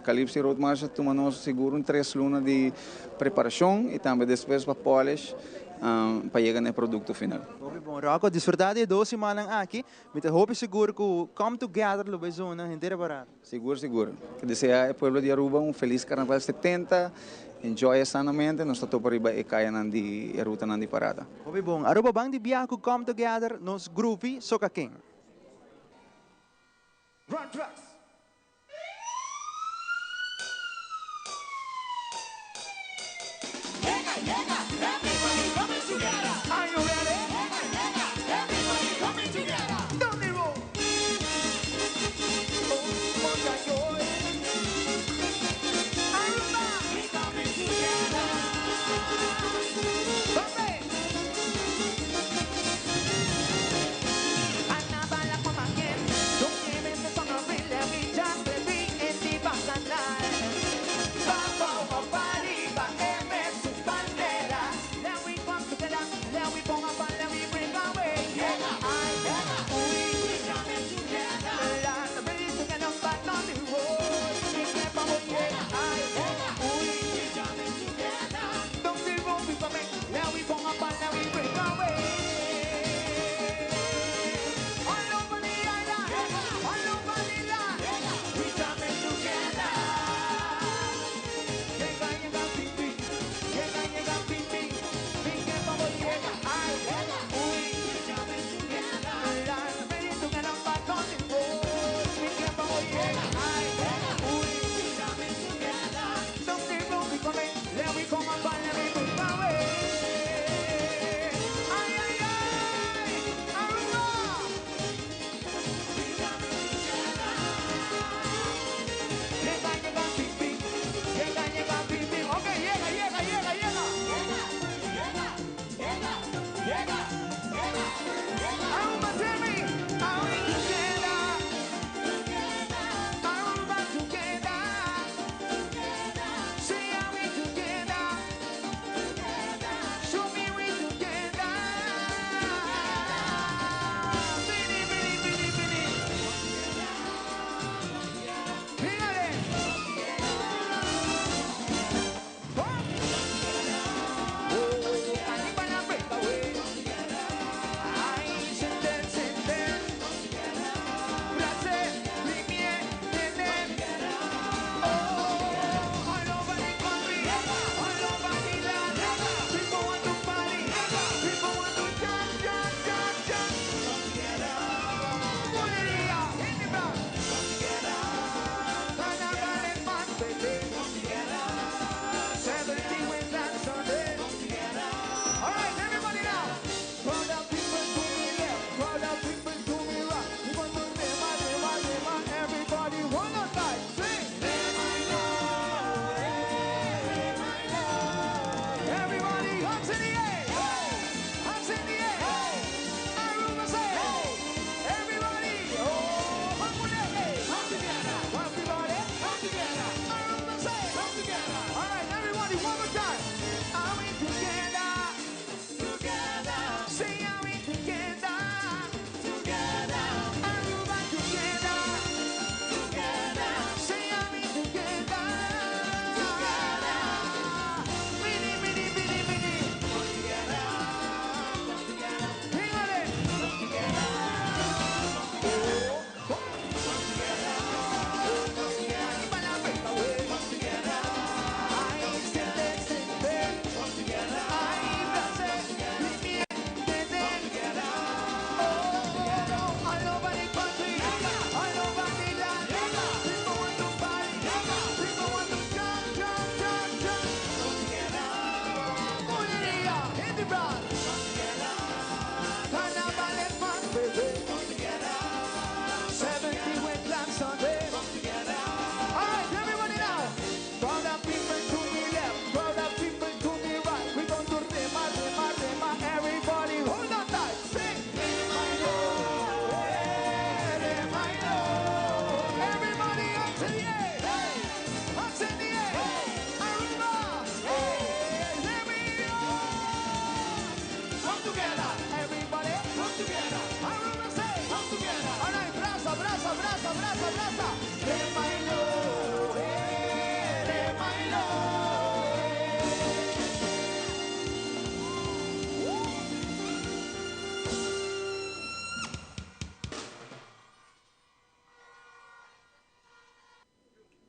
Calypso Road March a tuma nos sigur un tres luna di preparashon i tambe despues pa polish pa yega na e produkto final. Hopi bon, Rocco. Disfruta di e dos simannan aki. Mi ta hopi sigur ku Come Together lo bai zona henter e parada. Sigur, sigur. Ta desea e pueblo di Aruba un felis Carnaval 70. Enjoy e sanamente. Nos ta topa riba e kayanan di e rutanan di parada. Hopi bon. Aruba ban di biaha ku Come Together, nos groovy soca ken. Run tracks.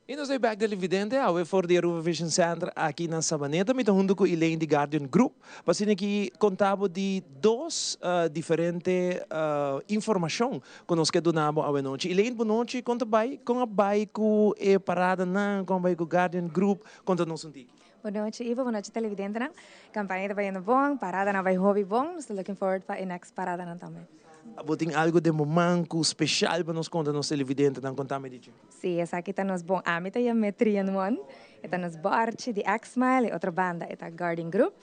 Y nos ta back televidente, awe for di Aruba Vision Center aki na Sabaneta. Mi ta hunto cu Elaine di Guardian Group. Pa asina aki conta bo di dos diferente informacion cu nos ke duna bo awe nochi. Elaine, bon nochi, con ta bay? Con a bay cu e paradanan? Con a bay cu Guardian Group? Conta nos un tiki. Bon nochi Ivo, bon nochi televidentenan. Campaña ta bayendo bon, paradanan a bay hopi bon. Nos ta looking forward pa e next paradanan tambe. Bo tin algo den bo man cu special pa nos conta nos televidentenan? Contame di dje. Sí, esaki ta nos bon. Ami ta yam'é Three in One. E ta nos bòrchi di X-Mile, e otro banda e ta Guardian Group.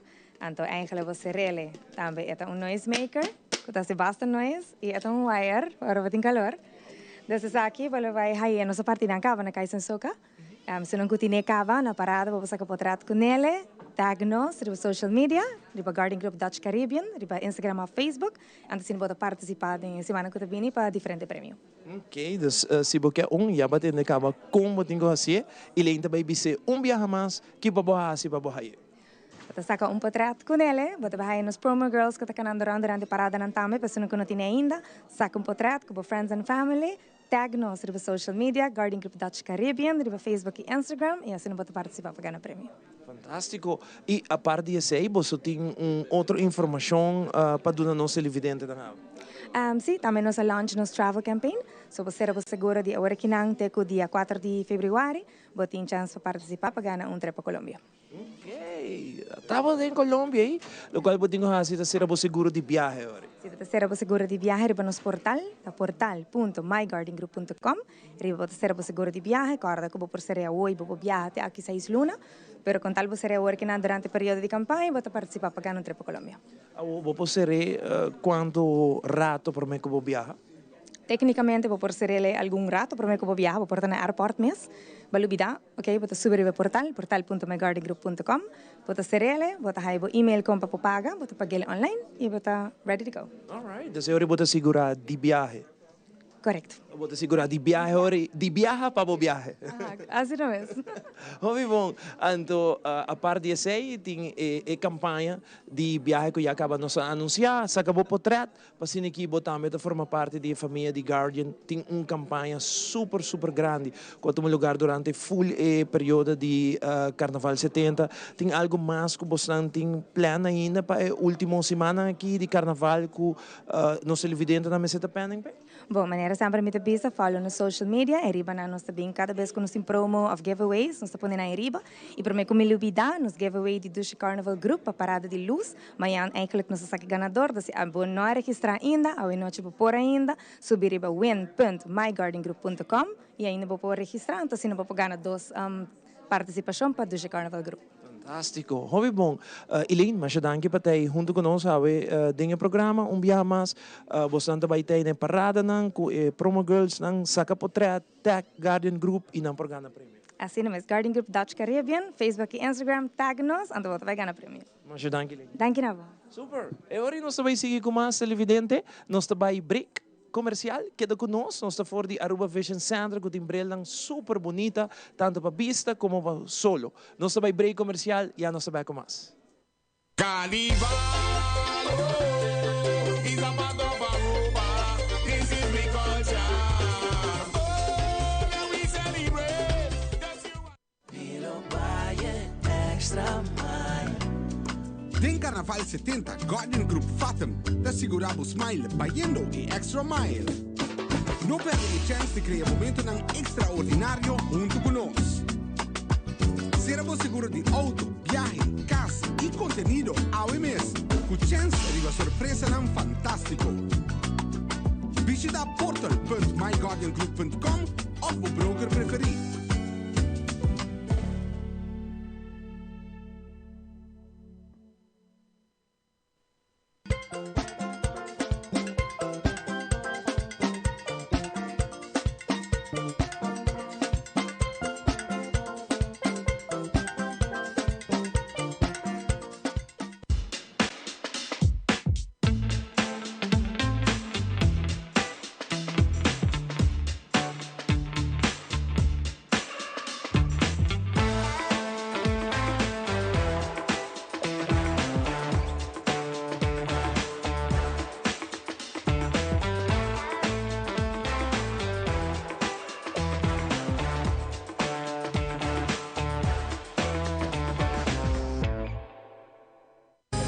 Anto eigenlijk bo serele tambe e ta un noisemaker ku ta hasi basta noise i e ta un wire ora bo tin kalor. Dus esaki bo lo bai haye nos a parti nan kaba na Kaizen Soka. Si nan ku tine kaba na parada bo por saka potret ku nele, tag nos riba social media, riba Guardian Group Dutch Caribbean, riba Instagram òf Facebook. Anto asina bo ta partisipá den e simana ku ta bini pa diferente premio. Ok, dus si bo ke un, ya bo a tende kaba kon bo tin ku hasié i Leen ta bai bis'é un biaha mas ki pa bo hasi pa bo haye. Bo ta saka un potret ku nele, bo ta bai haye nos promo girls ku ta kanando rònt durante paradanan tambe, pa esun ku no tine ainda, saka un potret ku bo friends and family, tag nos riba social media, Guardian Group Dutch Caribbean riba Facebook i Instagram i asina bo ta partisipá pa gana premio. Fantástiko! I apart di esei boso tin un otro informashon pa duna nos televidentenan awe? Sí, tambe nos a launch nos travel campaign. So bo sera bo seguro di awor akinan te ku dia kuater di febrüari, bo tin chans pa partisipá pa gana un trip pa Colombia. Okey, tabata den Colombia ei, lokual bo tin ku hasi ta sera bo seguro di biahe ora. Sí, bo ta sera bo seguro di biahe riba nos portal, ta portal punto myguardiangroup punto com. Riba bo ta sera bo seguro di biahe, kòrda ku bo por ser'é awor i bo por biaha te aki seis luna, pero kon tal bo ser'é awor kinan durante periodo di kampaña bo ta partisipá pa gana un trip pa Colombia. Awor bo por ser'é kuantu rato promé ku bo biaha? Téknikamente bo por ser'é algun rato promé ku bo biaha, bo por ta na airport mes, bo a lubidá, ok, bo ta subi riba e portal, portal punto myguardiangroup punto com, bo ta ser'é, bo ta haya bo email kon pa por paga, bo ta pag'é online i bo ta ready to go. Alright, dus e ora bo ta sigurá di biahe. Correcto. Bo ta sigura di biahe ora di biaha pa bo biahe. Asina mes. Hopi bon. Anto apart di esey tin e campaña di biahe cu ya caba nos a anuncia. Saca bo potret pa asina ki bo tambe ta forma parti di e famia di Guardian. Tin un campaña super super grandi cu a tuma lugar durante full e periodo di Carnaval 70. Tin algo mas cu bosnan tin plan ainda pa e ultimo simannan aki di Carnaval cu Nos televidentenan mester ta pending p'e? Bon, manera semper mi ta bisa, follow nos social media, e riba nan nos ta bin kada bes ku nos tin promo òf giveaways, nos ta pone nan e riba. I promé ku mi lubidá, nos giveaway di Dushi Carnival Group pa Parada di Luz, mañan eigenlijk nos ta saka e ganador, dus si abo no a registrá ainda, awe nochi bo por ainda, subi riba win punt mygardengroup punto com i ainda bo por registrá, anto asina bo por gana dos partisipashon pa Dushi Carnival Group. Fantástiko, hopi bon. Elaine, masha danki pa ta ei huntu ku nos awe den e programa. Un biaha mas, bosnan ta bai ta ei na e paradanan ku e promo girlsnan, saka potrèt, tag Guardian Group i nan por gana premio. Asina mes, Guardian Group Dutch Caribbean, Facebook i Instagram, tag nos, anto bo ta bai gana premio. Masha danki, Elaine. Danki na bo. Super! E ora ei nos ta bai sigui ku mas televidente. Nos ta bai break. Comercial, keda cu nos, nos ta for di Aruba Vision Center cu tin brilnan super bunita, tanto pa bista como pa solo. Nos ta bay break comercial, ya nos ta back cu mas. Carnival oh, is a part of Aruba, this is we culture oh, that we celebrate. Den Carnaval 70, Guardian Group Fathom ta sigura bo smile bayendo e extra mile. No perde e chens di crea momentonan extraordinario hunto cu nos. Cera bo seguro di auto, biahe, cas y contenido awe mes cu chens riba sorpresanan fantastico. Bishita portal punt myguardiangroup punt com of bo broker preferi.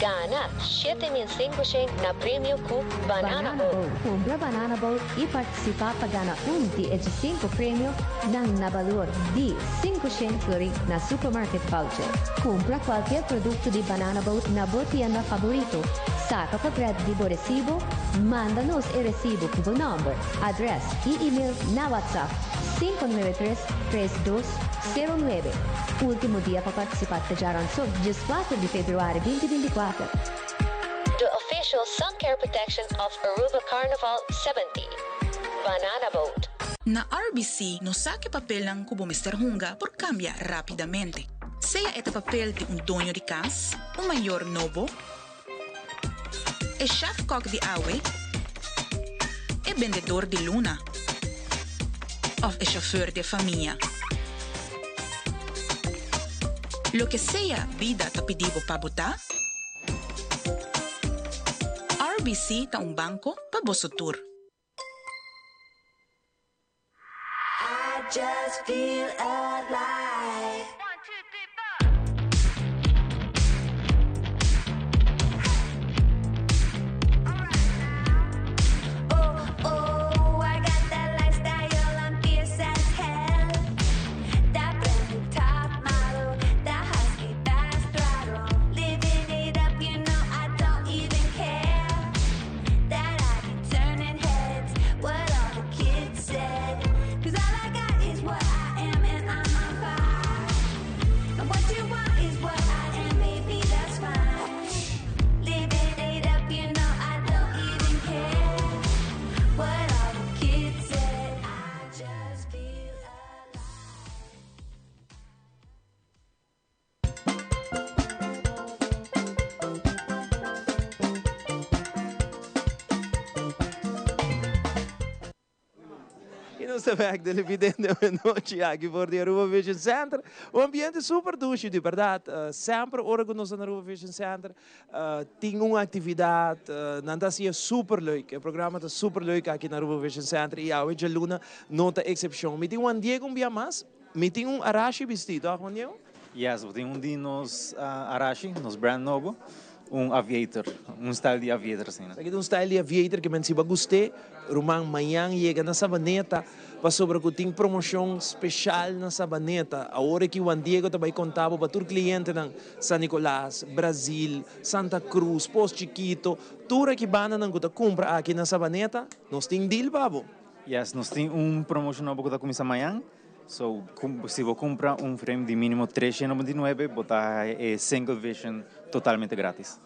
Gana 7500 na premio cu Banana Boat. Cumpra Banana Boat y participa pa gana un di e cinco premio nan na balor di 500 florin na supermarket voucher. Cumpra cualkier producto di Banana Boat na bo tienda favorito. Saca portret di bo recibo, manda nos e recibo cu bo nomber, adres y email na WhatsApp 593 3209. Ultimo dia pa participa ta djaranson, 14 di februari 2024. The official sun care protection of Aruba Carnival 70. Banana Boat. Na RBC nos sa ku e papelnan ku bo mester hunga por kambia rápidamente. Sea e ta papel di un doño di kas, un mayor nobo, e chef-kok di awe, e bendedor di luna òf e shofùr di e famia. Loke sea bida ta pidi bo pa bo ta, RBC ta un banko pa boso tur. I just feel alive. Oh, oh, I got that lifestyle, I'm fierce as hell. That brand new top model, that husky fast throttle. Living it up, you know I don't even care. That I be turning heads, what all the kids said. 'Cause all I got is what I am, and I'm on fire. And what you want is what I am, baby, that's fine. Living it up, you know I don't even care. What all the kids said, I just feel alive. Y nos ta bek televidente anochi aki for di Aruba Vision Center. Un ambiente super dushi di berdad. Semper ora cu nos ta na Aruba Vision Center tin un actividad, nan ta haci'e super leuk. E programa ta super leuk aki na Aruba Vision Center y awe djaluna no ta excepcion. Mi tin Juan Diego un bia mas. Mi tin un Arashi bisti, toch Juan Diego? Yes, bo tin un di nos Arashi, nos brand nobo, un aviator, un style di aviator asina. Esaki ta un style di aviator ke men si bo a gust'é, ruman, mañan yega na Sabaneta pasobra ku tin promocion special na Sabaneta. Awor aki Juan Diego ta bai konta bo pa tur clientenan San Nicolas, Brazil, Santa Cruz, Pos Chikito, tur aki bandanan ku ta kumpra aki na Sabaneta, nos tin deal pa bo. Yes, nos tin un promocion nobo ku ta kuminsa mañan. So, si bo cumpra un frame di minimo 399, bo ta haya e single vision totalmente gratis.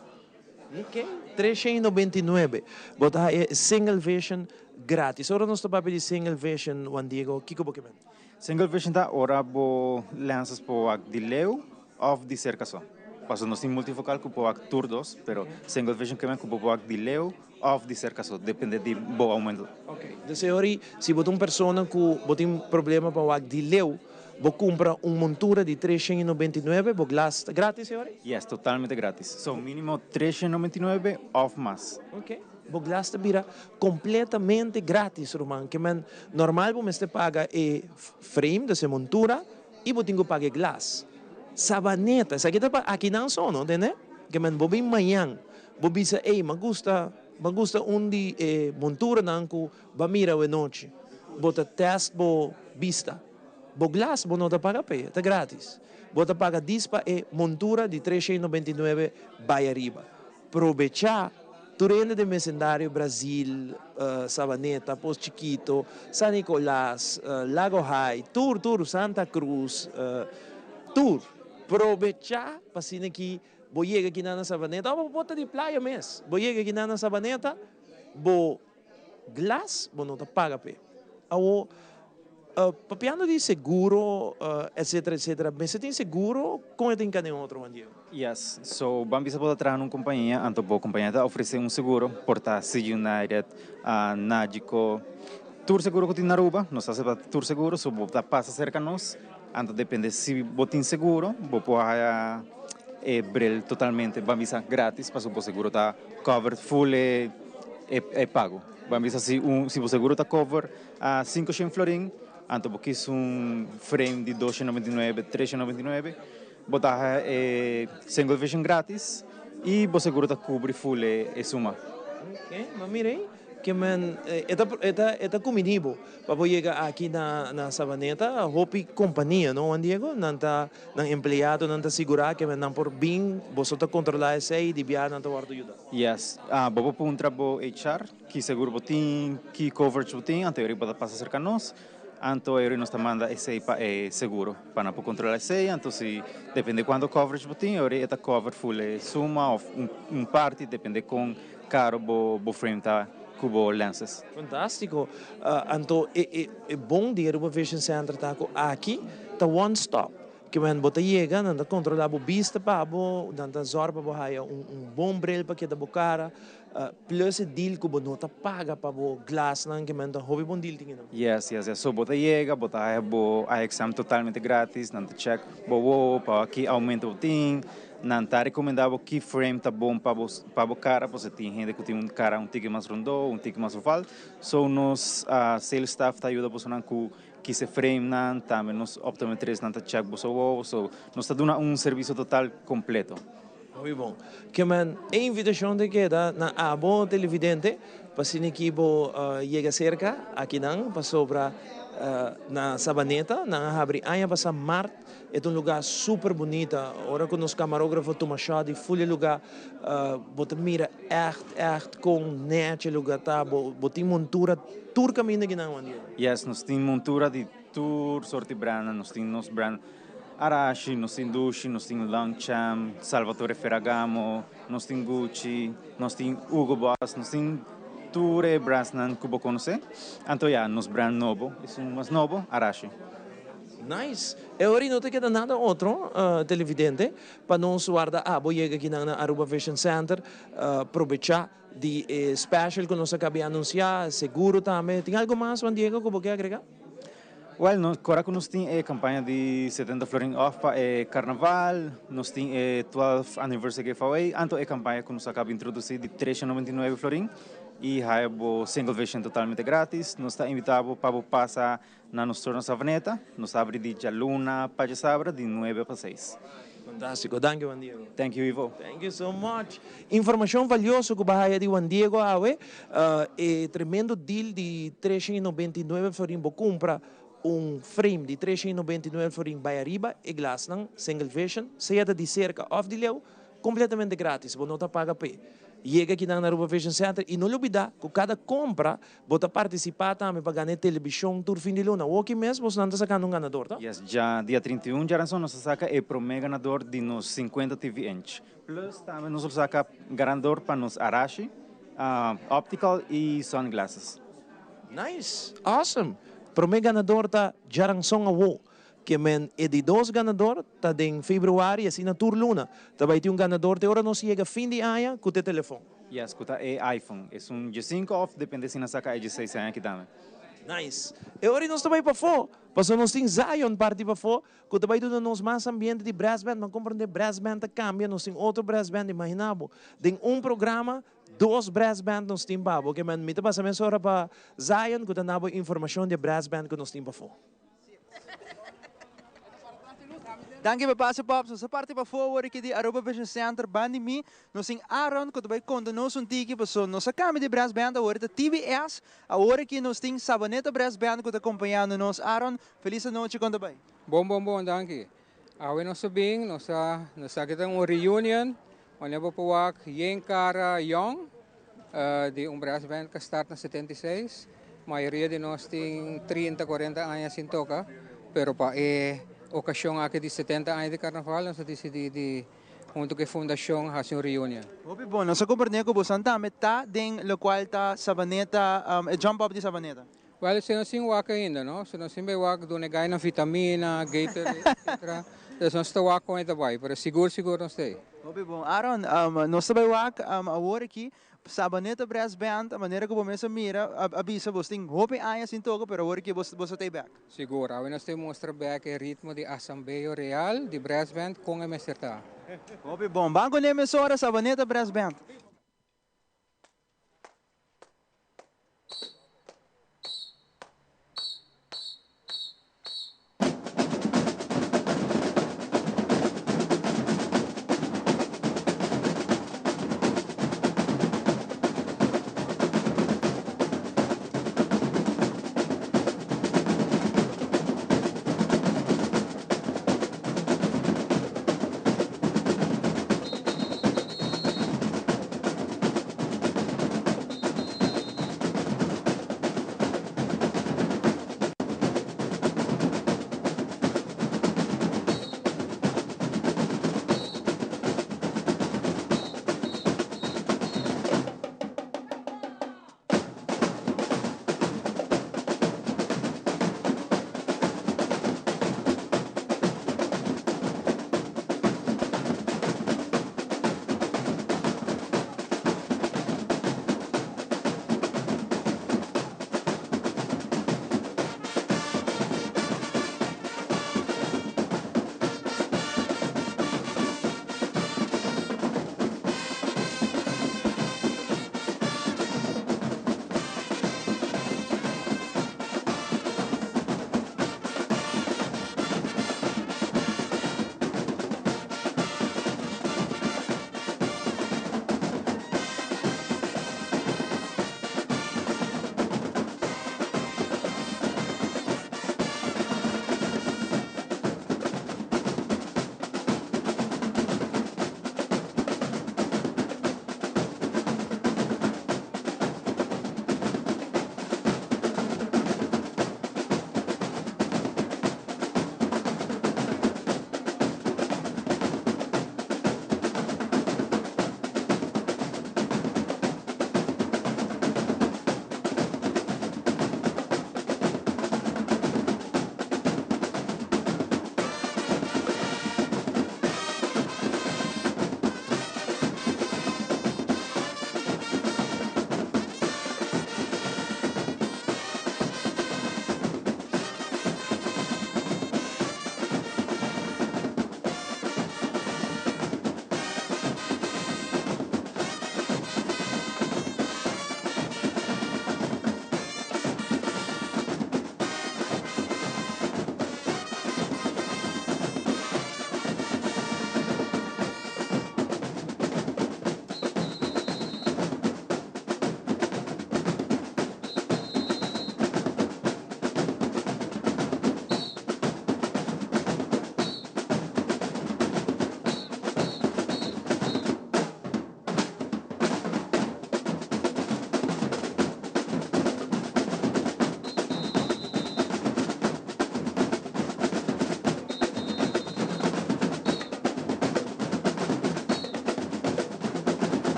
Ok, 399, bo ta haya e single vision gratis. Ora nos ta papia di single vision, Juan Diego, kico bo ke men? Single vision ta ora bo lenses por wak di leu of di cerca so. Pasobra nos tin multifocal cu por wak tur dos, pero single vision ke men cu bo por wak di leu Of di serka so, depende di bo aumento. Ok, dus e ori si bo ta un persona ku bo tin problema pa wak di leu, bo kumpra un montura di 399, bo glas ta gratis e ori? Yes, totalmente gratis. So minimo 399 of mas. Ok, bo glas ta bira completamente gratis ruman, ke men normal bo mester paga e frame, dus e montura, i bo tin ku paga e glas. Sabaneta, esaki ta pa akinan so no, tende? Ke men bo bin mañan Bo bisa, Ey, m'a gusta, m'a gusta un di e monturanan ku b'a mira awenochi. Bo ta tèst bo bista. Bo glas bo no ta paga p'e, ta gratis. Bo ta paga dis pa e montura di 399 bai ariba. Probechá tur hende den besindario Brazil, Sabaneta, Pos Chikito, San Nicolas, Lago High, tur, tur, Santa Cruz, tur. Probechá pa asina ki Bo yega kinan na Sabaneta, of bo por ta di playa mes, bo yega kinan na Sabaneta, bo glas bo no ta paga p'e. Awor, papiando di seguro, etcetera, etcetera, mester tin seguro con e ta hinca den otro, Juan Diego? Yes, so ban bisa bo ta traha na un compañia, anto bo compañia ta ofrece un seguro, por ta C United, Nagico, tur seguro cu tin na Aruba, nos ta acepta tur seguro, so bo ta pasa cerca nos, Anto depende si bo tin seguro, bo por haya e bril totalmente, ban bisa gratis, pasobra bo seguro ta cover full e e pago. Ban bisa si un si bo seguro ta cover a 500 florin, anto bo kis un frame di 299, 399, bo ta haya e single vision gratis. Y bo seguro ta cubri full e suma. Ok, ma mira ey, ke men e ta e ta e ta kumini bo pa bo yega aki na na Savaneta, hopi kompania no Juan Diego, nan ta nan empleadonan ta sigurá ke men nan por bin, boso ta kontrolá esei, di biaha nan ta wòrdu yuda. Yes, bo por puntra bo HR ki seguro bo tin, ki coverage bo tin, anto bo ta pasa serka nos. Anto eri nos ta manda esey pa e seguro pa nan por controla esey, anto si depende cuanto coverage bo tin eri e ta cover full e suma of un parti depende con caro bo frame ta cu bo lenses. Fantastico. Anto e e bon di Aruba Vision Center ta cu aki ta one stop. Ke men bo ta yega nan ta controla bo bista pa bo, nan ta zorg pa bo haya un bon bril pa keda bo cara. Plus e deal ku bo no ta paga pa bo glasnan ke men ta hopi bon deal tin kinan. Yes, yes, yes. So bo ta yega, bo ta haya bo eye exam totalmente gratis, nan ta check bo wowo pa wak ki aumento bo tin, nan ta recomenda bo ki frame ta bon pa bo pa bo cara, pasobra tin hende ku tin un cara un tiki mas rondo, un tiki mas oval. So nos sales staff ta yuda bosonan ku kise frame nan, tambe nos optometrist nan ta check boso wowo, so nos ta duna un servicio total completo. Hopi bon. Ke men e invitashon ta keda na abo televidente pa asina ki bo yega serka akinan pasobra na Sabaneta nan a habri aña pasa mart e ta un luga super bunita ora ku nos kamarografo tuma shot di ful e luga bo ta mira ègt ègt kon nèchi e luga ta bo tin montura tur kaminda kinan wandia. Yes nos tin montura di tur sorti brand nos tin nos brand. Arashi, nos tin Dushi, nos tin Longchamp, Salvatore Ferragamo, nos tin Gucci, nos tin Hugo Boss, nos tin tur e brandsnan ku bo konosé. Anto ya, nos brand nobo, esun mas nobo, Arashi. Nice! E ora no ta keda nada otro, televidente, pa nos warda abo yega akinan na Aruba Vision Center, probecha di e special ku nos a kabi anunsia, seguro tambe. Tin algo mas, Juan Diego, ku bo ke agrega? Well, nos kora ku nos tin e kampaña di 70 florin off pa e karnaval, nos tin e 12 anniversary giveaway, anto e kampaña ku nos a kaba introdusí di 399 florin i haya bo single vision totalmente gratis. Nos ta invitá bo pa bo pasa na nos store na Savaneta. Nos ta abri di djaluna pa djasabra di nuebe pa seis. Fantástiko. Danki Juan Diego. Thank you Ivo. Thank you so much. Informashon valioso ku bo a haya di Juan Diego awe. E tremendo deal di 399 florin bo kumpra un frame di 399 florin bai ariba e glasnan single vision sea ta di serka òf di leu kompletamente gratis bo no ta paga p'e. Yega kinan na Aruba Vision Center i no lubida ku kada kompra Bo ta partisipá tambe pa gana e telebishon tur fin di luna. Woki mes bosnan ta sakando un ganador, ta? Yes, dja dia 31 djaranson nos a saka e promé ganador di nos 50 TV inch. Plus tambe nos lo saka ganador pa nos Arashi, optical y sunglasses. Nice! Awesome! Promé ganador ta djaranson awo. Ke men e di dos ganador ta den februari asina tur luna ta bai tin un ganador te ora nos yega fin di aña ku te telefon. Yes, ku ta e iPhone. Esun djesinko of depende si nan saka e djeseis aña aki tambe. Nice. E ora nos ta bai pafó, pasobra nos tin Zion parti pafó ku ta bai duna nos mas ambiente di brass band. Bo a komprendé brass band ta kambia, nos tin otro brass band, imagina bo den un programa dos brass band nos tin pa bo. Ke men mi ta pasa mesora pa Zion ku ta na bo informashon di e brass band ku nos tin pafó. Danki pa pasa Pops, nos a parti pafó awor aki di Aruba Vision Center, ban di mi nos tin Aaron ku ta bai konta nos un tiki paso nos a kambia di brass band awor ta TBS, awor aki nos tin Sabaneta Brass Band ku ta kompañando nos. Aaron, felis anochi, kon ta bai? Bon bon bon danki. Awe nos a bin, nos a nos aki ta un reunion wanneer bo por wak yen kara yong di un brass band ku a start na 76. Mayoria di nos tin 30, 40 aña sin toka, pero pa e okashon aki di 70 aña di karnaval nos a disidí di huntu ku e fundashon hasi un reunion. Hopi bon, nos a komprendé ku bosan tambe ta den lokual ta Sabaneta, e jump up di Sabaneta. Wel, si nos sin wak ainda, no? Si nos sin bay wak, duna e gainan vitamina, Gatorade, etcetera. Dus nos ta wak con e ta bay, pero sigur sigur nos ta ey. Hopi bon. Aaron, nos ta bay wak awor aki, Sabaneta Brass Band, a manera cu bo mes a mira, a bisa bos tin hopi aña sin toca, pero awor aki bos ta ey bek. Sigur. Awe nos ta mustra bek e ritmo di Asambeo Real di Brass Band con e mester ta. Hopi bon. Ban cu ne mesora, Sabaneta Brass Band.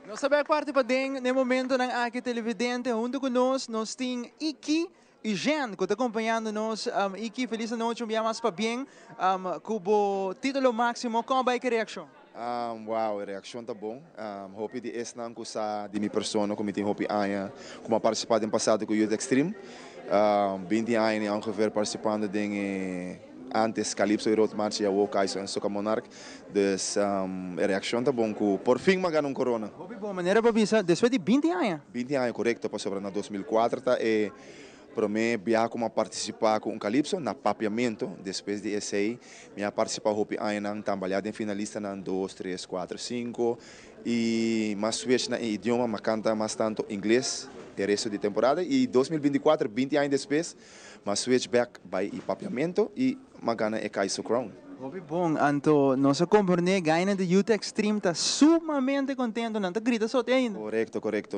Nos ta bek parti paden n'e momentonan aki televidente hunto cu nos nos tin Iki y Jean cu ta acompañando nos. Iki feliz anochi un bia mas pabien cu bo titulo maximo con a bay cu e reaccion? Wow e reaccion ta bon. Hopi di esnan cu sa di mi persona cu mi tin hopi aña cu mi a participa den pasado cu Youth Extreme. 20 aña ongeveer participando den e antes Calypso y Road March y awo Kaiso en Soca Monarch. Dus e reaccion ta bon cu por fin mi a gana un corona. Hopi bon manera pa bisa despues di 20 aña. 20 aña corecto pasobra na 2004 ta e prome biaha cu mi a participa cu un Calypso na Papiamento. Despues di esey mi a participa hopi añanan tambalea den finalistanan dos, tres, cuatro, cinco y mi a switch na e idioma, mi a canta mas tanto Ingles e resto di temporada y 2024, 20 aña despues, mi a switch back bay e Papiamento y mi a gana e Kaiso Crown. Hopi bon, anto nos a comprende gainan di Youth Extreme ta sumamente contento, nan ta grita sote ainda. Corecto, corecto.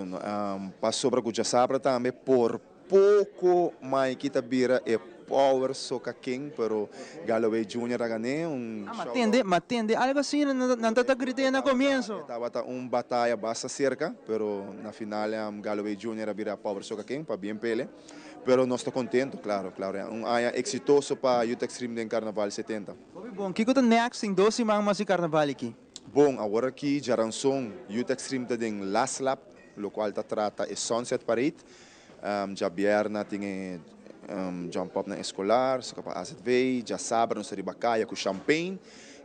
Pasobra cu djasabra tambe por poco Mikey ta bira e Power Soca King, pero Galloway Junior a gané un Ah, ma tende, ma tende algo asina, nan ta ta grita na comienzo. E tabata un bataya basta cerca, pero na final Galloway Junior a bira Power Soca King, pabien p'ele. Pero nos ta contento, claro, claro. Un aña exitoso pa Youth Extreme den Carnaval 70. Hopi bon. Kico ta next tin dos siman mas di Carnaval aki? Bon, awor aki djaranson Youth Extreme ta den last lap, locual ta trata e Sunset Parade. Djabierna tin e Jump Up na Escolar, soca pa AZV. Djasabra nos ta riba caya cu Champagne.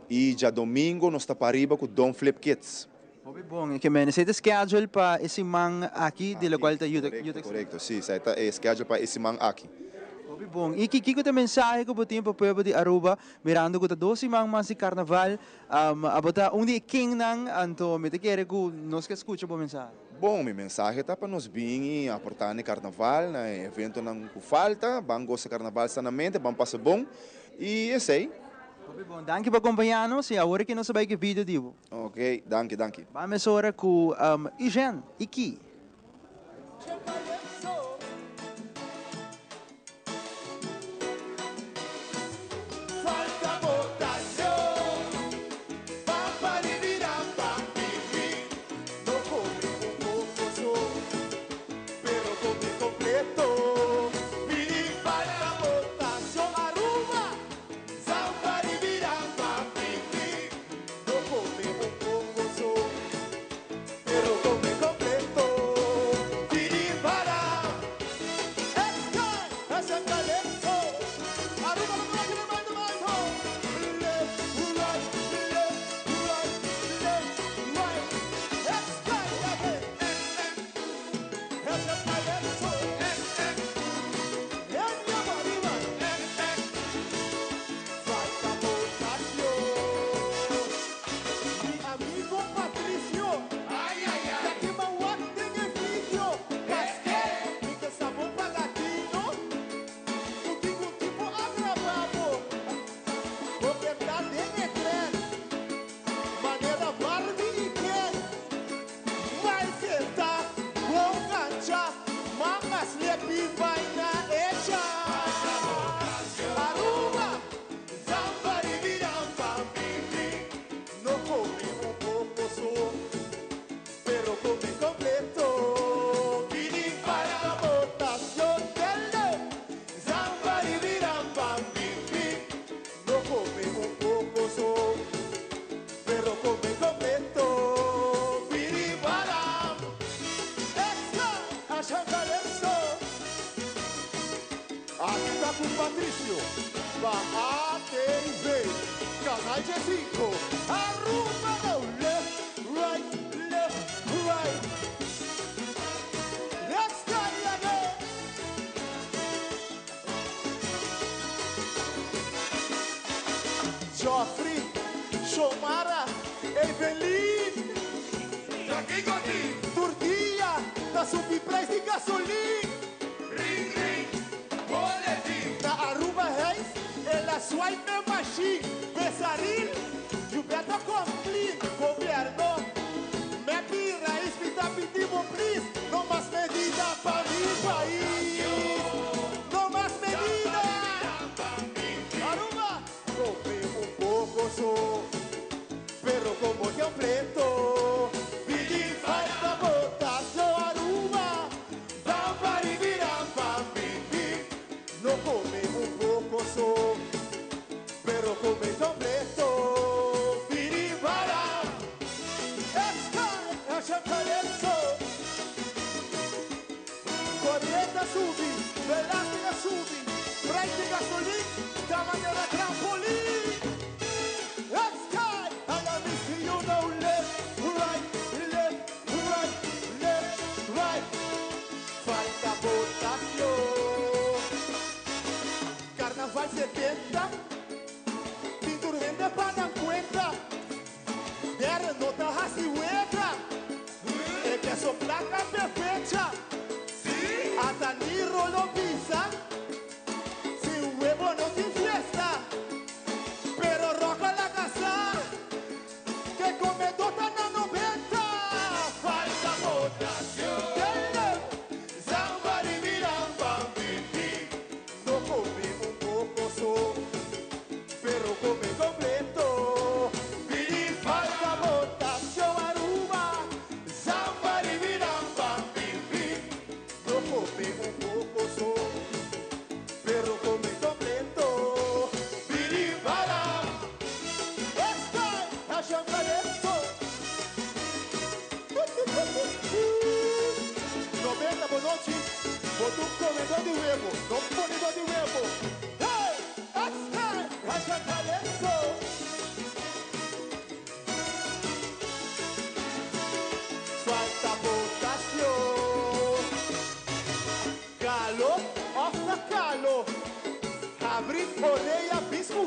Y djadomingo nos ta pariba cu Don't Flip Kids. Hopi bon, e ke men esei ta schedule pa e siman aki di lokual ta Youth Extreme. Korekto, si, esei ta e schedule pa e siman aki. Hopi bon. I kiko ta e mensahe ku bo tin pa pueblo di Aruba mirando ku ta dos siman mas di karnaval? Abo ta un di e kingnan, anto mi ta kere ku nos ke skucha bo mensahe. Bon, mi mensahe ta pa nos bin i aportá na e karnaval, na e eventonan ku falta, ban gosa karnaval sanamente, ban pasa bon i esei. Hopi bon, danki pa kompañá nos i awor ke nos a bai ku e video di bo. Ok, danki, danki. Ban mesora ku Eugène i Ki. No come un poco so, pero come completo. Pidi para Esky, Calypso. Aruba lo que va a Left, right, left, right, left, right. Esky, again. Calypso. Falta votacion. Mi amigo Patricio. Ay, ay, ay. Ta kima wak den e video. Paske mi ke sa bo paga tino. Ku tin un tipo a graba bo. Bo berdad den e tren. Manera Barbie y Ken. Mai senta, bon gancha, manga slepi vaina echa. Aruba, zamba ribiram pam pim pim. No come un poco so, pero come completo. Bini para la votación dele. Zamba ribiram pam pim pim. No come un poco so, pero come completo. Biribaram. Extra, Asha Calypso. Aki ta cu Patricio pa ATV, Canal 5, Aruba now left, right, left, right. Let's try again. Geoffrey, Shomara, Evelyn. Tur dia ta subi prijs di gasolin. Ring, ring, boletin. Na Aruba Heist, el a swipe e machine. Besaril, you better come clean. Gobierno, mep y Raiz mi ta pidi bo please. No mas medida pa mi pais. No mas medida. Aruba, come un poco so, pero como completo. Pidi falta.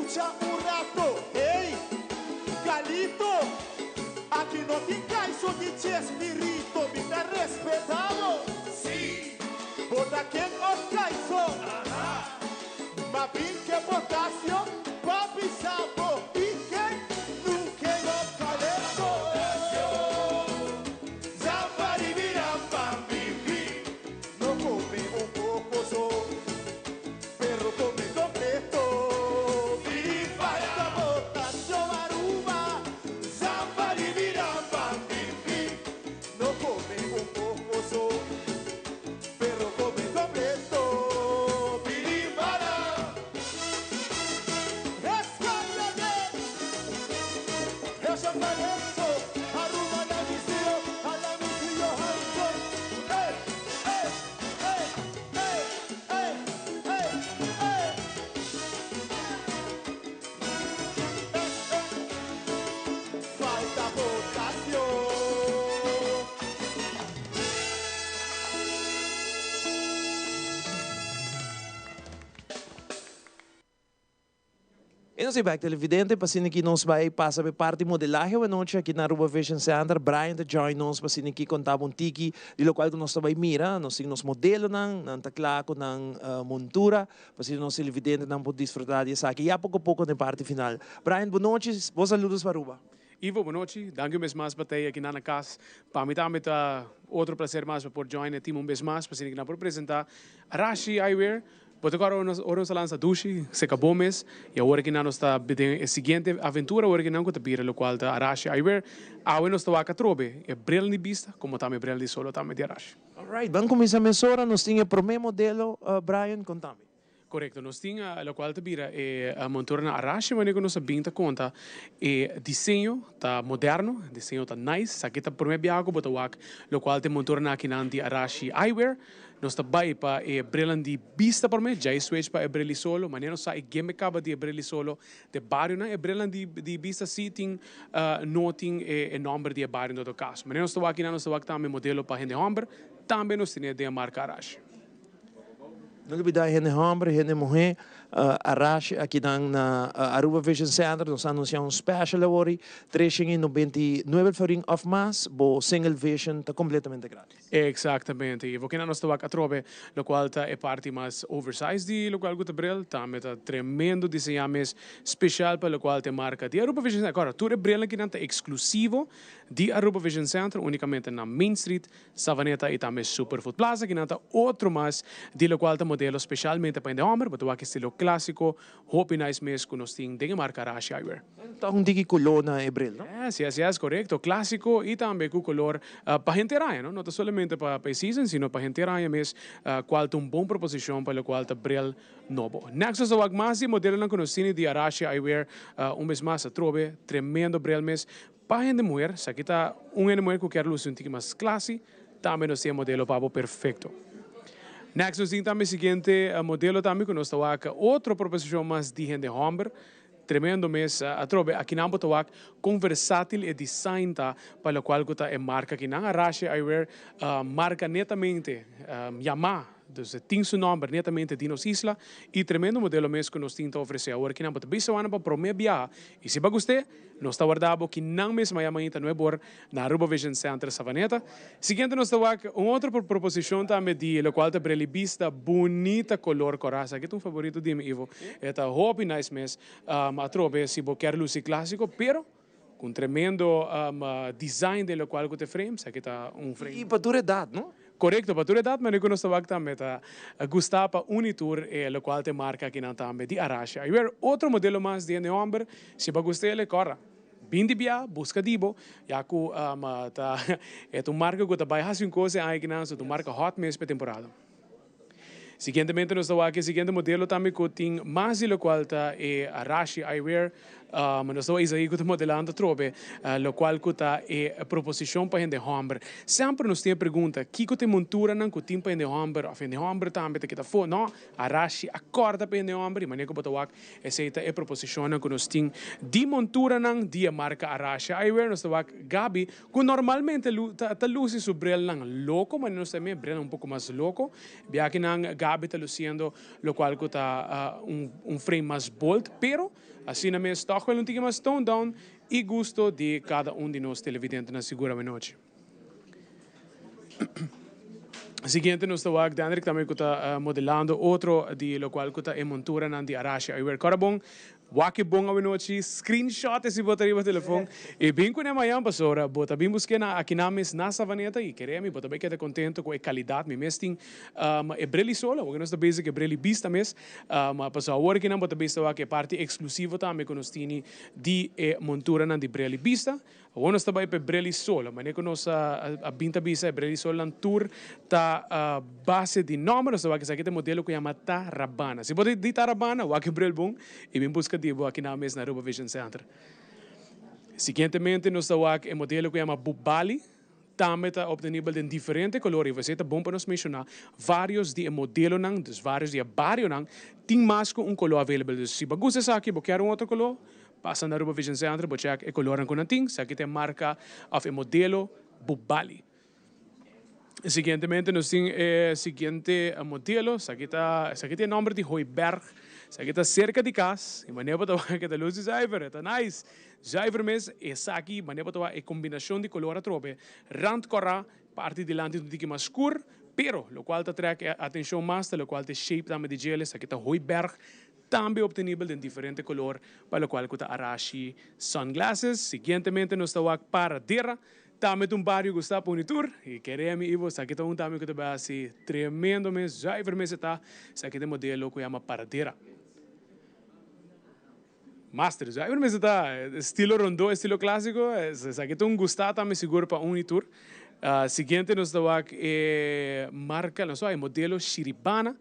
Scucha un rato, hey, Galito, aki no tin caiso di Chespirito, mi ta respetabo. Si, bo ta ken of caiso? Aha. Ma bin ke potasio pa bisa bo i ken nu ke no calypso. No come un poco so, pero come completo. Falta potasio Aruba, No come un poco so, pero come completo. Birimbara. Escándale. Eso calypso, Aruba la misio, a la misio Hanson. Ey, ey, ey, ey, ey, ey, ey. Falta potasio. E nos back televidente, pa asina aki nos bay pasa pa parti modelahe anochi aki na Aruba Vision Center. Brian ta join nos pa asina aki conta un tiki di loke cu nos bay mira, nos tin nos modelonan, nan ta cla cu nan montura, pa asina nos televidentenan por disfruta di esaki. Ya poco poco na parti final. Brian, bon nochi, bon saludos pa Aruba. Ivo, bon nochi. Dank u bes mas pa aki na cas. Pa mi tambe ta otro placer mas pa por join e team un bes mas, pa asina por presenta Arashi Eyewear. Bo ta corda ora nos lansa Dushi, se caba mes, y awor aki nos ta den e siguiente aventura, awor aki nos ta bira loke ta Arashi Eyewear. Awe nos ta wak atrobe, e bril di bista, como tambe bril di solo tambe di Arashi. Alright, ban cuminsa mesora, nos tin e prome modelo, Brian, contami. Correcto, nos tin loke ta bira e montura na Arashi, manera cu nos a bin ta conta e diseño ta moderno, diseño ta nice, aki ta prome biaha cu bo ta wak, loke ta montura na aki di Arashi Eyewear. Nos ta bay pa e bril di bista pa mi, ya switch pa e bril solo, manera nos sa e game caba di e bril solo, de bario na e bril di bista si tin no tin e nomber di e bario en todo caso. Manera nos ta wak aki, nos ta wak tambe modelo pa hende homber, tambe nos tin di marca Arashi. No lubida hende homber, hende muhe, Arashi aki na Aruba Vision Center, nos a anuncia un special awor, 399 florin of mas, bo single vision ta completamente gratis. Exactamente. Y porque nos ta wak atrobe, loke ta e parti mas oversized di loke ta bril, tambe ta tremendo diseño mes special pa loke ta marca di Aruba Vision Center. Awor, tur e bril aki ta exclusivo di Aruba Vision Center, unicamente na Main Street, Savaneta y tambe Superfood Plaza, cu ta otro mas di loke ta modelo specialmente pa hende homber, bo ta estilo clasico, hopi nice mes cu nos tin den marca Arashi Eyewear. Ta un tiki color na e bril, no? Yes, correcto. Clasico y tambe cu color pa henter aña, no? No solamente pa season, sino pa henter aña mes, cual ta un bon proposicion pa loke ta bril nobo. Next is wak mas modelo cu nos tin di Arashi Eyewear, un bes mas atrobe, tremendo bril mes. Pa hende muher, esaki ta un hende muher cu kier luci un tiki mas classy, tambe nos tin modelo pa bo perfecto. Next nos tin tambe siguiente modelo tambe cu nos ta wak otro proposicion mas di hende homber. Tremendo mes atrobe aki nan bo ta wak con versátil e design ta pa loke cu ta e marca aki nan Arashi Eyewear, marca netamente yama, dus tin su nomber netamente di nos isla y tremendo modelo mes cu nos tin ta ofrece awor aki nan bo ta bisa wana pa prome biaha y si bo gusta, nos ta warda bo aki nan mes mañana mainta 9 or na Aruba Vision Center Savaneta. Siguiente nos ta wak un otro proposicion tambe di loke ta bril bista, bunita color cora. Aki ta un favorito di mi, Ivo. E ta hopi nice mes. Atrobe si bo kier luci clasico, pero cu tremendo design di loke cu ta frames, aki ta un frame. Y pa tur edad, no? Correcto, pa tur edad, mas cu nos ta wak tambe ta gusta pa unitur e loke ta marca aki nan tambe di Arashi. Eyewear otro modelo mas di hende homber, si bo gusta ele, corra. Bindi bia, busca dibo, ya cu ta e un marca cu ta bay haci un cos aki nan, so un marca hot mes pa temporada. Siguientemente nos ta wak e siguiente modelo tambe cu tin mas di loke ta e Arashi Eyewear. Nos ta Isaí cu ta modelando trobe, loke cu ta e proposicion pa hende homber. Semper nos tin pregunta, kiko ta montura nan cu tin pa hende homber, of hende homber tambe ta kita fo, no? Arashi a corda pa hende homber, y manera cu bo ta wak, esey ta e proposicion nan cu nos tin di montura nan di e marca Arashi Eyewear. Nos ta wak Gabi, cu normalmente ta luci su bril nan loco, mas nos tambe bril un poco mas loco. Biaha aki nan Gabi ta luciendo loke cu ta un frame mas bold, pero Asina mes tòg wel un tiki mas tone down i gusto di kada un di nos televidentenan sigur awenochi. Siguiente nos ta wak Dendrick tambe ku ta modelando otro di lokual ku ta e monturanan di Arashi Eyewear. Kòrda bon, wak e bon awenochi, screenshot e si bo ta riba telefon i bin kuné mañan pasobra bo ta bin busk'é na akinan mes na Savaneta i kere mi bo ta bai keda kontento ku e kalidat. Mi mes tin e bril i solo, awor nos ta bezig ku e bril i bista mes pasobra awor akinan bo ta bista wak e parti eksklusivo tambe ku nos tini di e monturanan di bril i bista. Awor nos ta bai pa e brel i sol. Manera ku nos a bin ta bisa, e brel i solnan tur ta base di nòmber. Nos ta wak esaki ta e modelo ku yama Tarabana. Si bo ta di Tarabana, wak e brel bon i bin buska di bo aki nan mes na Aruba Vision Center. Siguientemente nos ta wak e modelo ku yama Bubali. Tambe ta obtenibel den diferente kolor i esei ta bon pa nos menshoná vários di e modelonan, dus vários di e barionan tin mas ku un koló available. Dus si bo gusta esaki, bo kier un otro koló, pasa na Aruba Vision Center, bo chèk e kolornan ku nan tin. Esaki ta e marka òf e modelo Bubali. Siguientemente nos tin e siguiente modelo, esaki ta esaki tin e nòmber di Hooiberg, esaki ta serka di kas i manera bo ta wak e ta lusi zuiver, e ta nice. Zuiver mes, esaki manera bo ta wak e kombinashon di kolor atrobe, rand kòrá, parti dilanti ta un tiki mas skur, pero lokual ta trèk e atenshon mas ta lokual ta e shape tambe di djele, esaki ta Hooiberg, tambe obtenibel den diferente kolor pa lokual ku ta Arashi sunglasses. Siguientemente nos ta wak Paradera, tambe ta un bario ku sta puni tur, i kere mi Ivo, esaki ta un tambe ku ta bai hasi tremendo mes, zuiver mes e ta, esaki ta e modelo ku yama Paradera. Master, zuiver mester ta estilo rondó, estilo clásico, esaki ta un gustá tambe sigur pa un y tur. Siguiente nos ta wak e marca, no so, e modelo Shiribana,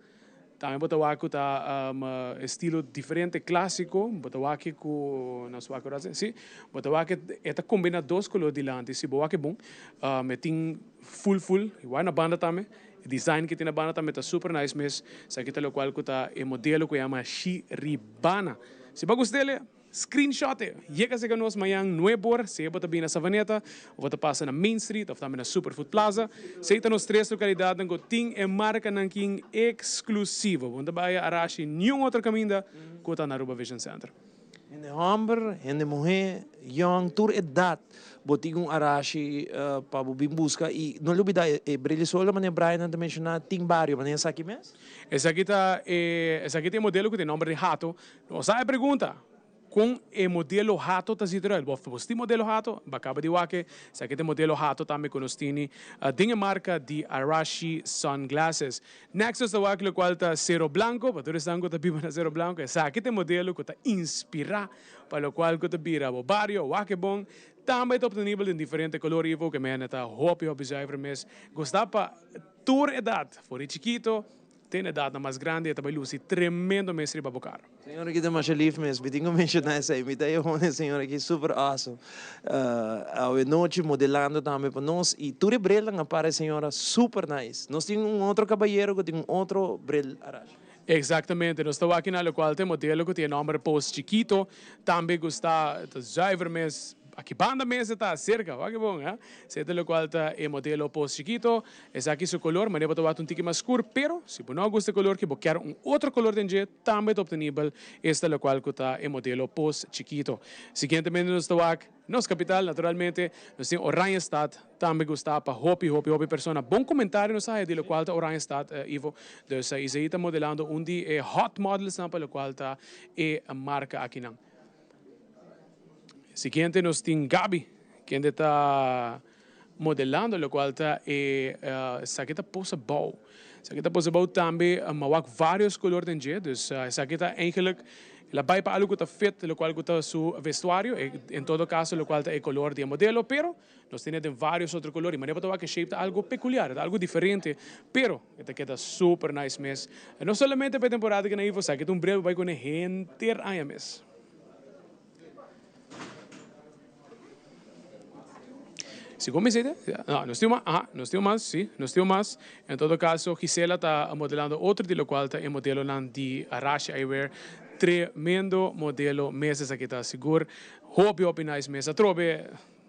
tambe bo ta wak cu ta estilo diferente, clásico, bo ta wak cu, nos wak ora si, bo ta wak e ta combina dos color dilanti, si bo wak e bon, e tin full full, igual na banda tambe. E design ki tin na banda tambe ta super nice mes. Esaki ta locual cu ta e modelo cu yama Shiribana. Si bo a gust'el, screenshot e. Yega cerca nos mañan nuebor, sea bo ta bini na Savaneta, of bo ta pasa na Main Street of tambe na Superfood Plaza. Esey ta nos tres localidadnan cu tin e marcanan kin exclusivo. Bo no ta bay Arashi niun otro caminda cu ta na Aruba Vision Center. Hende homber, hende muhe, yong, tur edad bo tin un arashi pa bo bin busca y no lubida e bril di sol manera Brian a ta menciona tin bario manera esaki mes. Esaki ta e esaki ta e modelo cu tin nomber di Hato. Nos sa e pregunta, con e modelo Hato ta zit eruit? Bo bo tin modelo Hato? Bo a caba di wak e. Esaki ta e modelo Hato tambe cu nos tini den e marca di Arashi Sunglasses. Next nos ta wak locual ta Cerro Blanco, pa tur esnan cu ta biba na Cerro Blanco, esaki ta e modelo cu ta inspira pa locual cu ta bira bo bario, wak e bon, tambe ta obtenibel den diferente color Ivo, ke mene ta hopi hopi zuiver mes, gusta pa tur edad, for di chikito te na edadnan mas grandi e ta bay luci tremendo mes riba bo carro. Señor aki ta masha lif mes, mi tin ku menshoná esei. Mi ta e hone señor aki super awesome. Awe nochi modelando tambe pa nos i tur e brilnan a para e señora super nice. Nos tin un otro kabayero ku tin un otro bril arash. Exactamente, nos ta wak na lokual ta e modelo ku tin e nomber Pos Chikito, tambe gusta ta zuiver mes, aki banda mes e ta cerca, wak e bon, ha? Esei ta lokual ta e modelo Pos Chikito. Esaki su color, manera bo ta wak un tiki mas scur, pero si bo no a gusta e color ki bo kier un otro color den dje, tambe ta obtenibel, esta locual cu ta e modelo Pos Chikito. Siguientemente nos ta wak nos capital, naturalmente nos tin Oranjestad, tambe gusta pa hopi hopi hopi persona. Bon comentario nos a haya di locual ta Oranjestad, Ivo. Dus Isaí ta modelando un di e hot modelsnan pa locual ta e marca akinan. Siguiente nos tin Gaby, kende ta modelando locual ta e esaki ta posa bou. Esaki ta posa bou tambe ma wak varios color den dje, dus esaki ta eigenlijk el a bay pa algo cu ta fit locual cu ta su vestuario, en todo caso locual ta e color di e modelo, pero nos tene den varios otro color y manera bo ta wak e shape ta algo peculiar, ta algo diferente, pero e ta keda super nice mes. No solamente pa e temporada aki na Ivo, esaki ta un bril bo bay cune henter aña mes. Segun mi sete, no, nos tin mas, aha, nos tin mas, si, nos tin mas. En todo caso, Gisela ta modelando otro di locual ta e modelonan di Arashi Eyewear. Tremendo modelo mes esaki ta sigur. Hopi, hopi nice mes. Atrobe.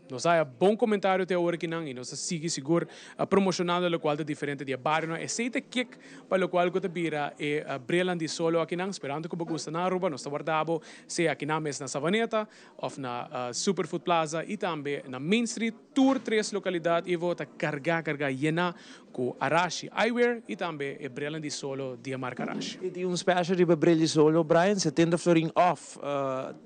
Nos a haya bon comentario te awor akinan y nos ta sigui sigur promocionando locual ta diferente di e barionan. Esey ta kick pa locual cu ta bira e brilnan di solo akinan. Sperando cu bo gusta na Aruba, nos ta warda bo sea akinan mes na Savaneta of na Superfood Plaza y tambe na Main Street. Tur tres localidad Ivo ta carga carga yena cu Arashi Eyewear y tambe e brilnan di solo di e marca Arashi. Y tin un special riba bril di solo Brian, 70 florin off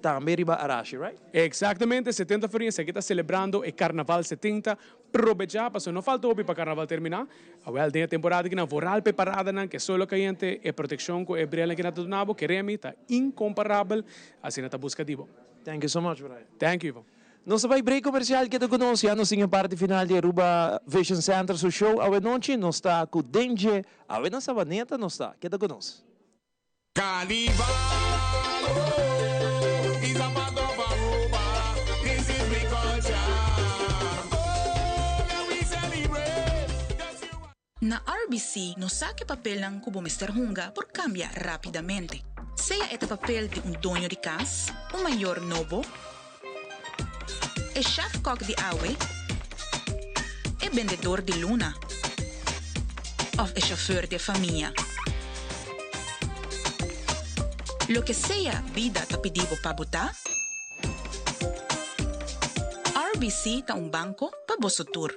tambe riba Arashi, right? Exactamente, 70 florin, esaki ta celebrando e Carnaval 70, probecha pasobra no falta hopi pa Carnaval termina, awel den e temporada aki nan vooral pa e paradanan cu e solo cayente, e proteccion cu e brilnan aki nan ta duna bo, keremi, ta incomparabel, asina ta busca di bo. Thank you so much Brian. Thank you Ivo. Nos ta bai break comercial keda cu nos, ya nos tin e parti final di Aruba Vision Center su show awe nochi, nos ta cu Dengue, awe na Sabaneta nos ta, keda cu nos. Carnival oh is a part of Aruba this is we culture oh and we celebrate. Na RBC nos sa ku e papelnan ku bo mester hunga por kambia rápidamente. Sea e ta papel di un doño di kas, un mayor nobo, e chèfkòk di awe, e bendedor di luna òf e shofùr di e famia. Loke sea bida ta pidi bo pa bo ta, RBC ta un banko pa boso tur.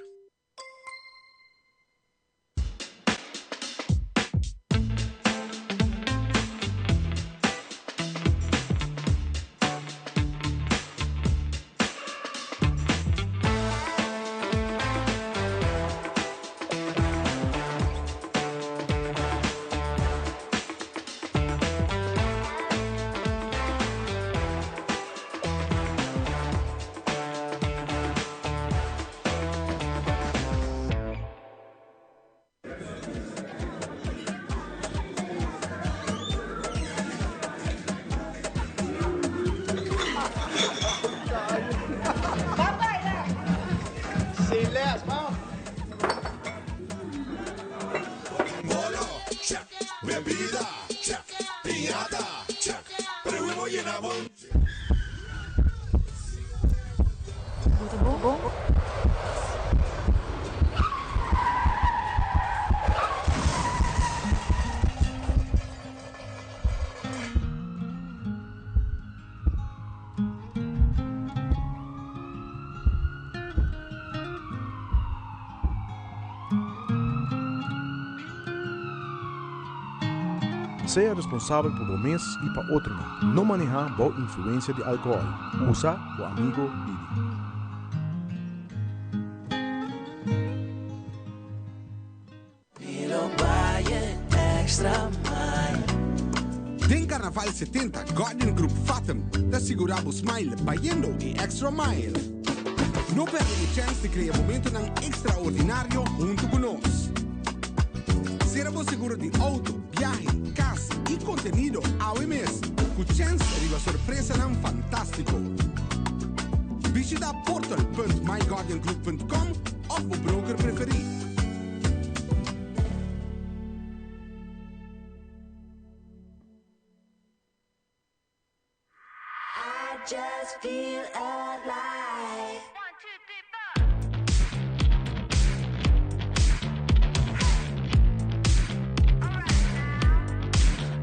Sea responsabel pa bo mes y pa otronan. No maneha bou influencia di alcohol. Usa bo amigo Didi. Den Carnaval 70 Guardian Group Fathom ta sigura bo smile bayendo e extra mile. No perde e chance di crea momentonan extraordinario hunto cu nos. Cera bo seguro di auto, biahe, cas y contenido awe mes cu chance riba sorpresanan fantastico. Bishita portal.myguardiangroup.com of bo broker preferi. I just feel alive.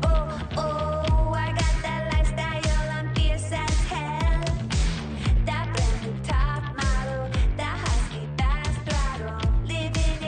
Oh, oh, I got that lifestyle, I'm fierce as hell. That brand new top model, that husky fast throttle. Living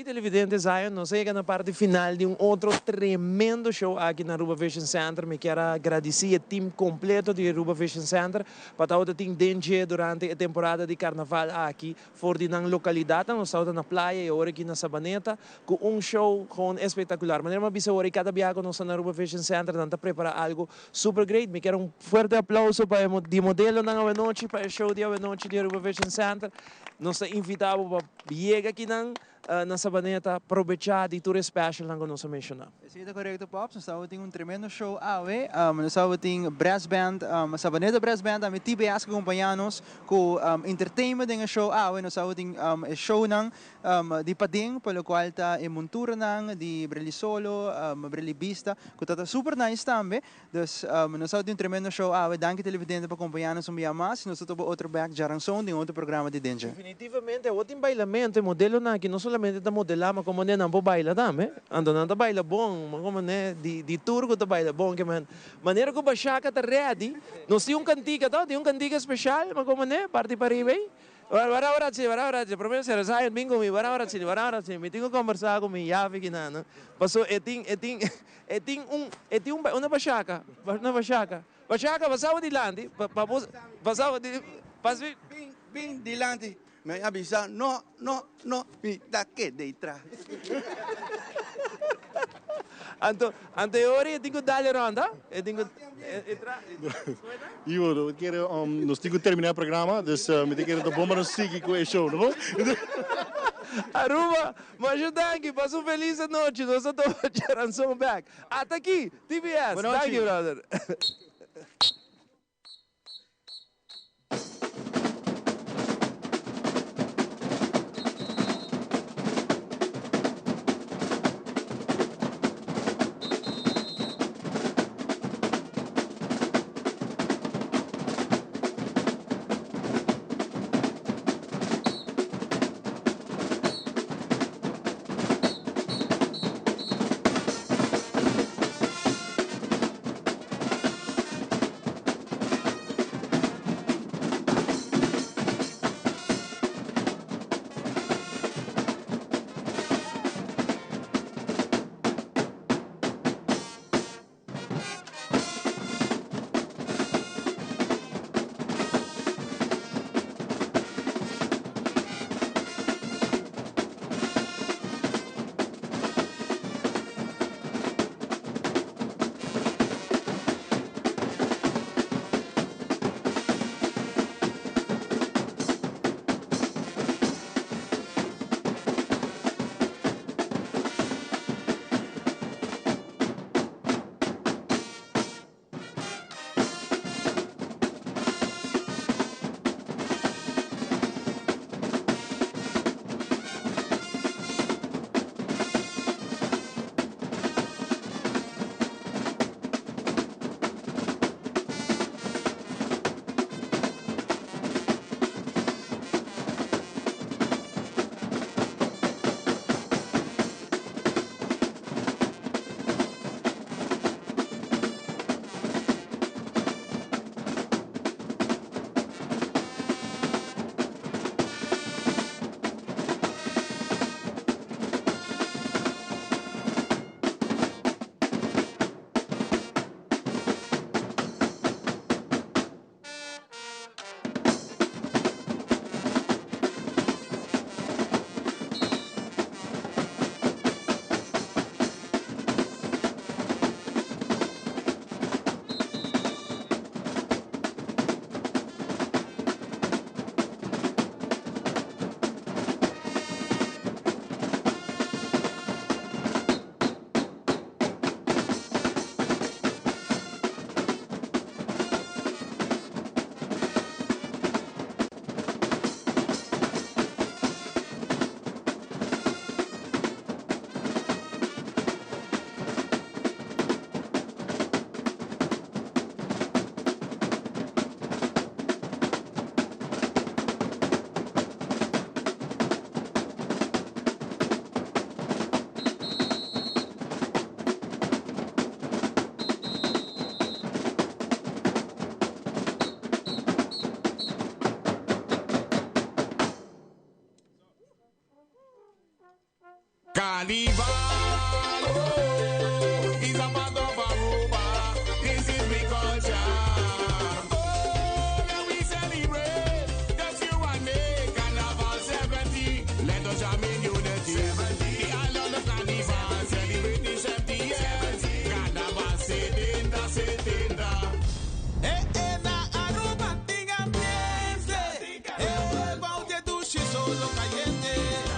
Y televidente Zion, nos a yega na parti final di un otro tremendo show aki na Aruba Vision Center. Mi kier a gradici e team completo di Aruba Vision Center pa tabata tin den dje durante e temporada di carnaval aki for di nan localidadnan. Nos tabata na Playa y awor aki na Sabaneta cu un show gewoon espectacular. Manera mi a bisa awor y cada biaha cu nos ta na Aruba Vision Center nan ta prepara algo super great. Mi kier un fuerte aplauso pa e di modelonan awenochi, pa e show di awenochi di Aruba Vision Center. Nos ta invita bo pa yega akinan na Sabaneta, probecha di tur e specialnan cu nos a menciona. Esey ta corecto Pops, nos tabatin un tremendo show awe, nos tabatin brass band, Sabaneta Brass Band, tambe TBS cu acompaña nos cu entertainment den e show awe, nos tabatin e shownan di paden pa locual ta e monturanan di Breli Solo, Breli Bista cu ta super nice tambe. Dus, nos a tin un tremendo show awe. Danki televidente pa compaña nos un bia mas. Nos ta topa otro bek djaranson den otro programa di Dentje. Definitivamente awor tin bailamento. E modelonan aki no solamente ta modela, ma como nan por baila tambe. Anto nan ta baila bon, ma como ne di tur cu ta baila bon. Ke men manera cu Bashaka ta ready, nos tin un cantica to, tin un cantica special, ma como ne parti pariba ey. Wara ora así, wara ora así, prome sera Zion bin cu mi, wara ora así, wara ora así, mi tin cu combersa cu mi yavi kinan, paso e tin, e tin. E tin un, e tin un, una bashaka, una bashaka. Bashaka, pasa bo dilanti, pa, pa bo, pasa bo di, pas bin. Bin, bin dilanti. Mi a bisa, no, no, no, mi ta keda tras. Anto, anto e ora e tin ku dal e ronda, e tin ku, e, e tra, Ivo, no kere, nos tin ku termina e programa, dus mi ta kere ta bon pa nos sigui ku e show, no? Aruba, Masha danki, pasa un feliz anochi, nos ta topa djaranson bek. Ata aki, TBS. Danki brother. Carnival, oh, is a part of Aruba. This is we culture. Oh, let we celebrate. Just you and me. Carnival 70. Let us jam in unity. The island of Carnival celebrating 70 years. Carnival 70, 70. Eh, eh, na Aruba tin ambiente. Eh, bou di dushi solo cayente.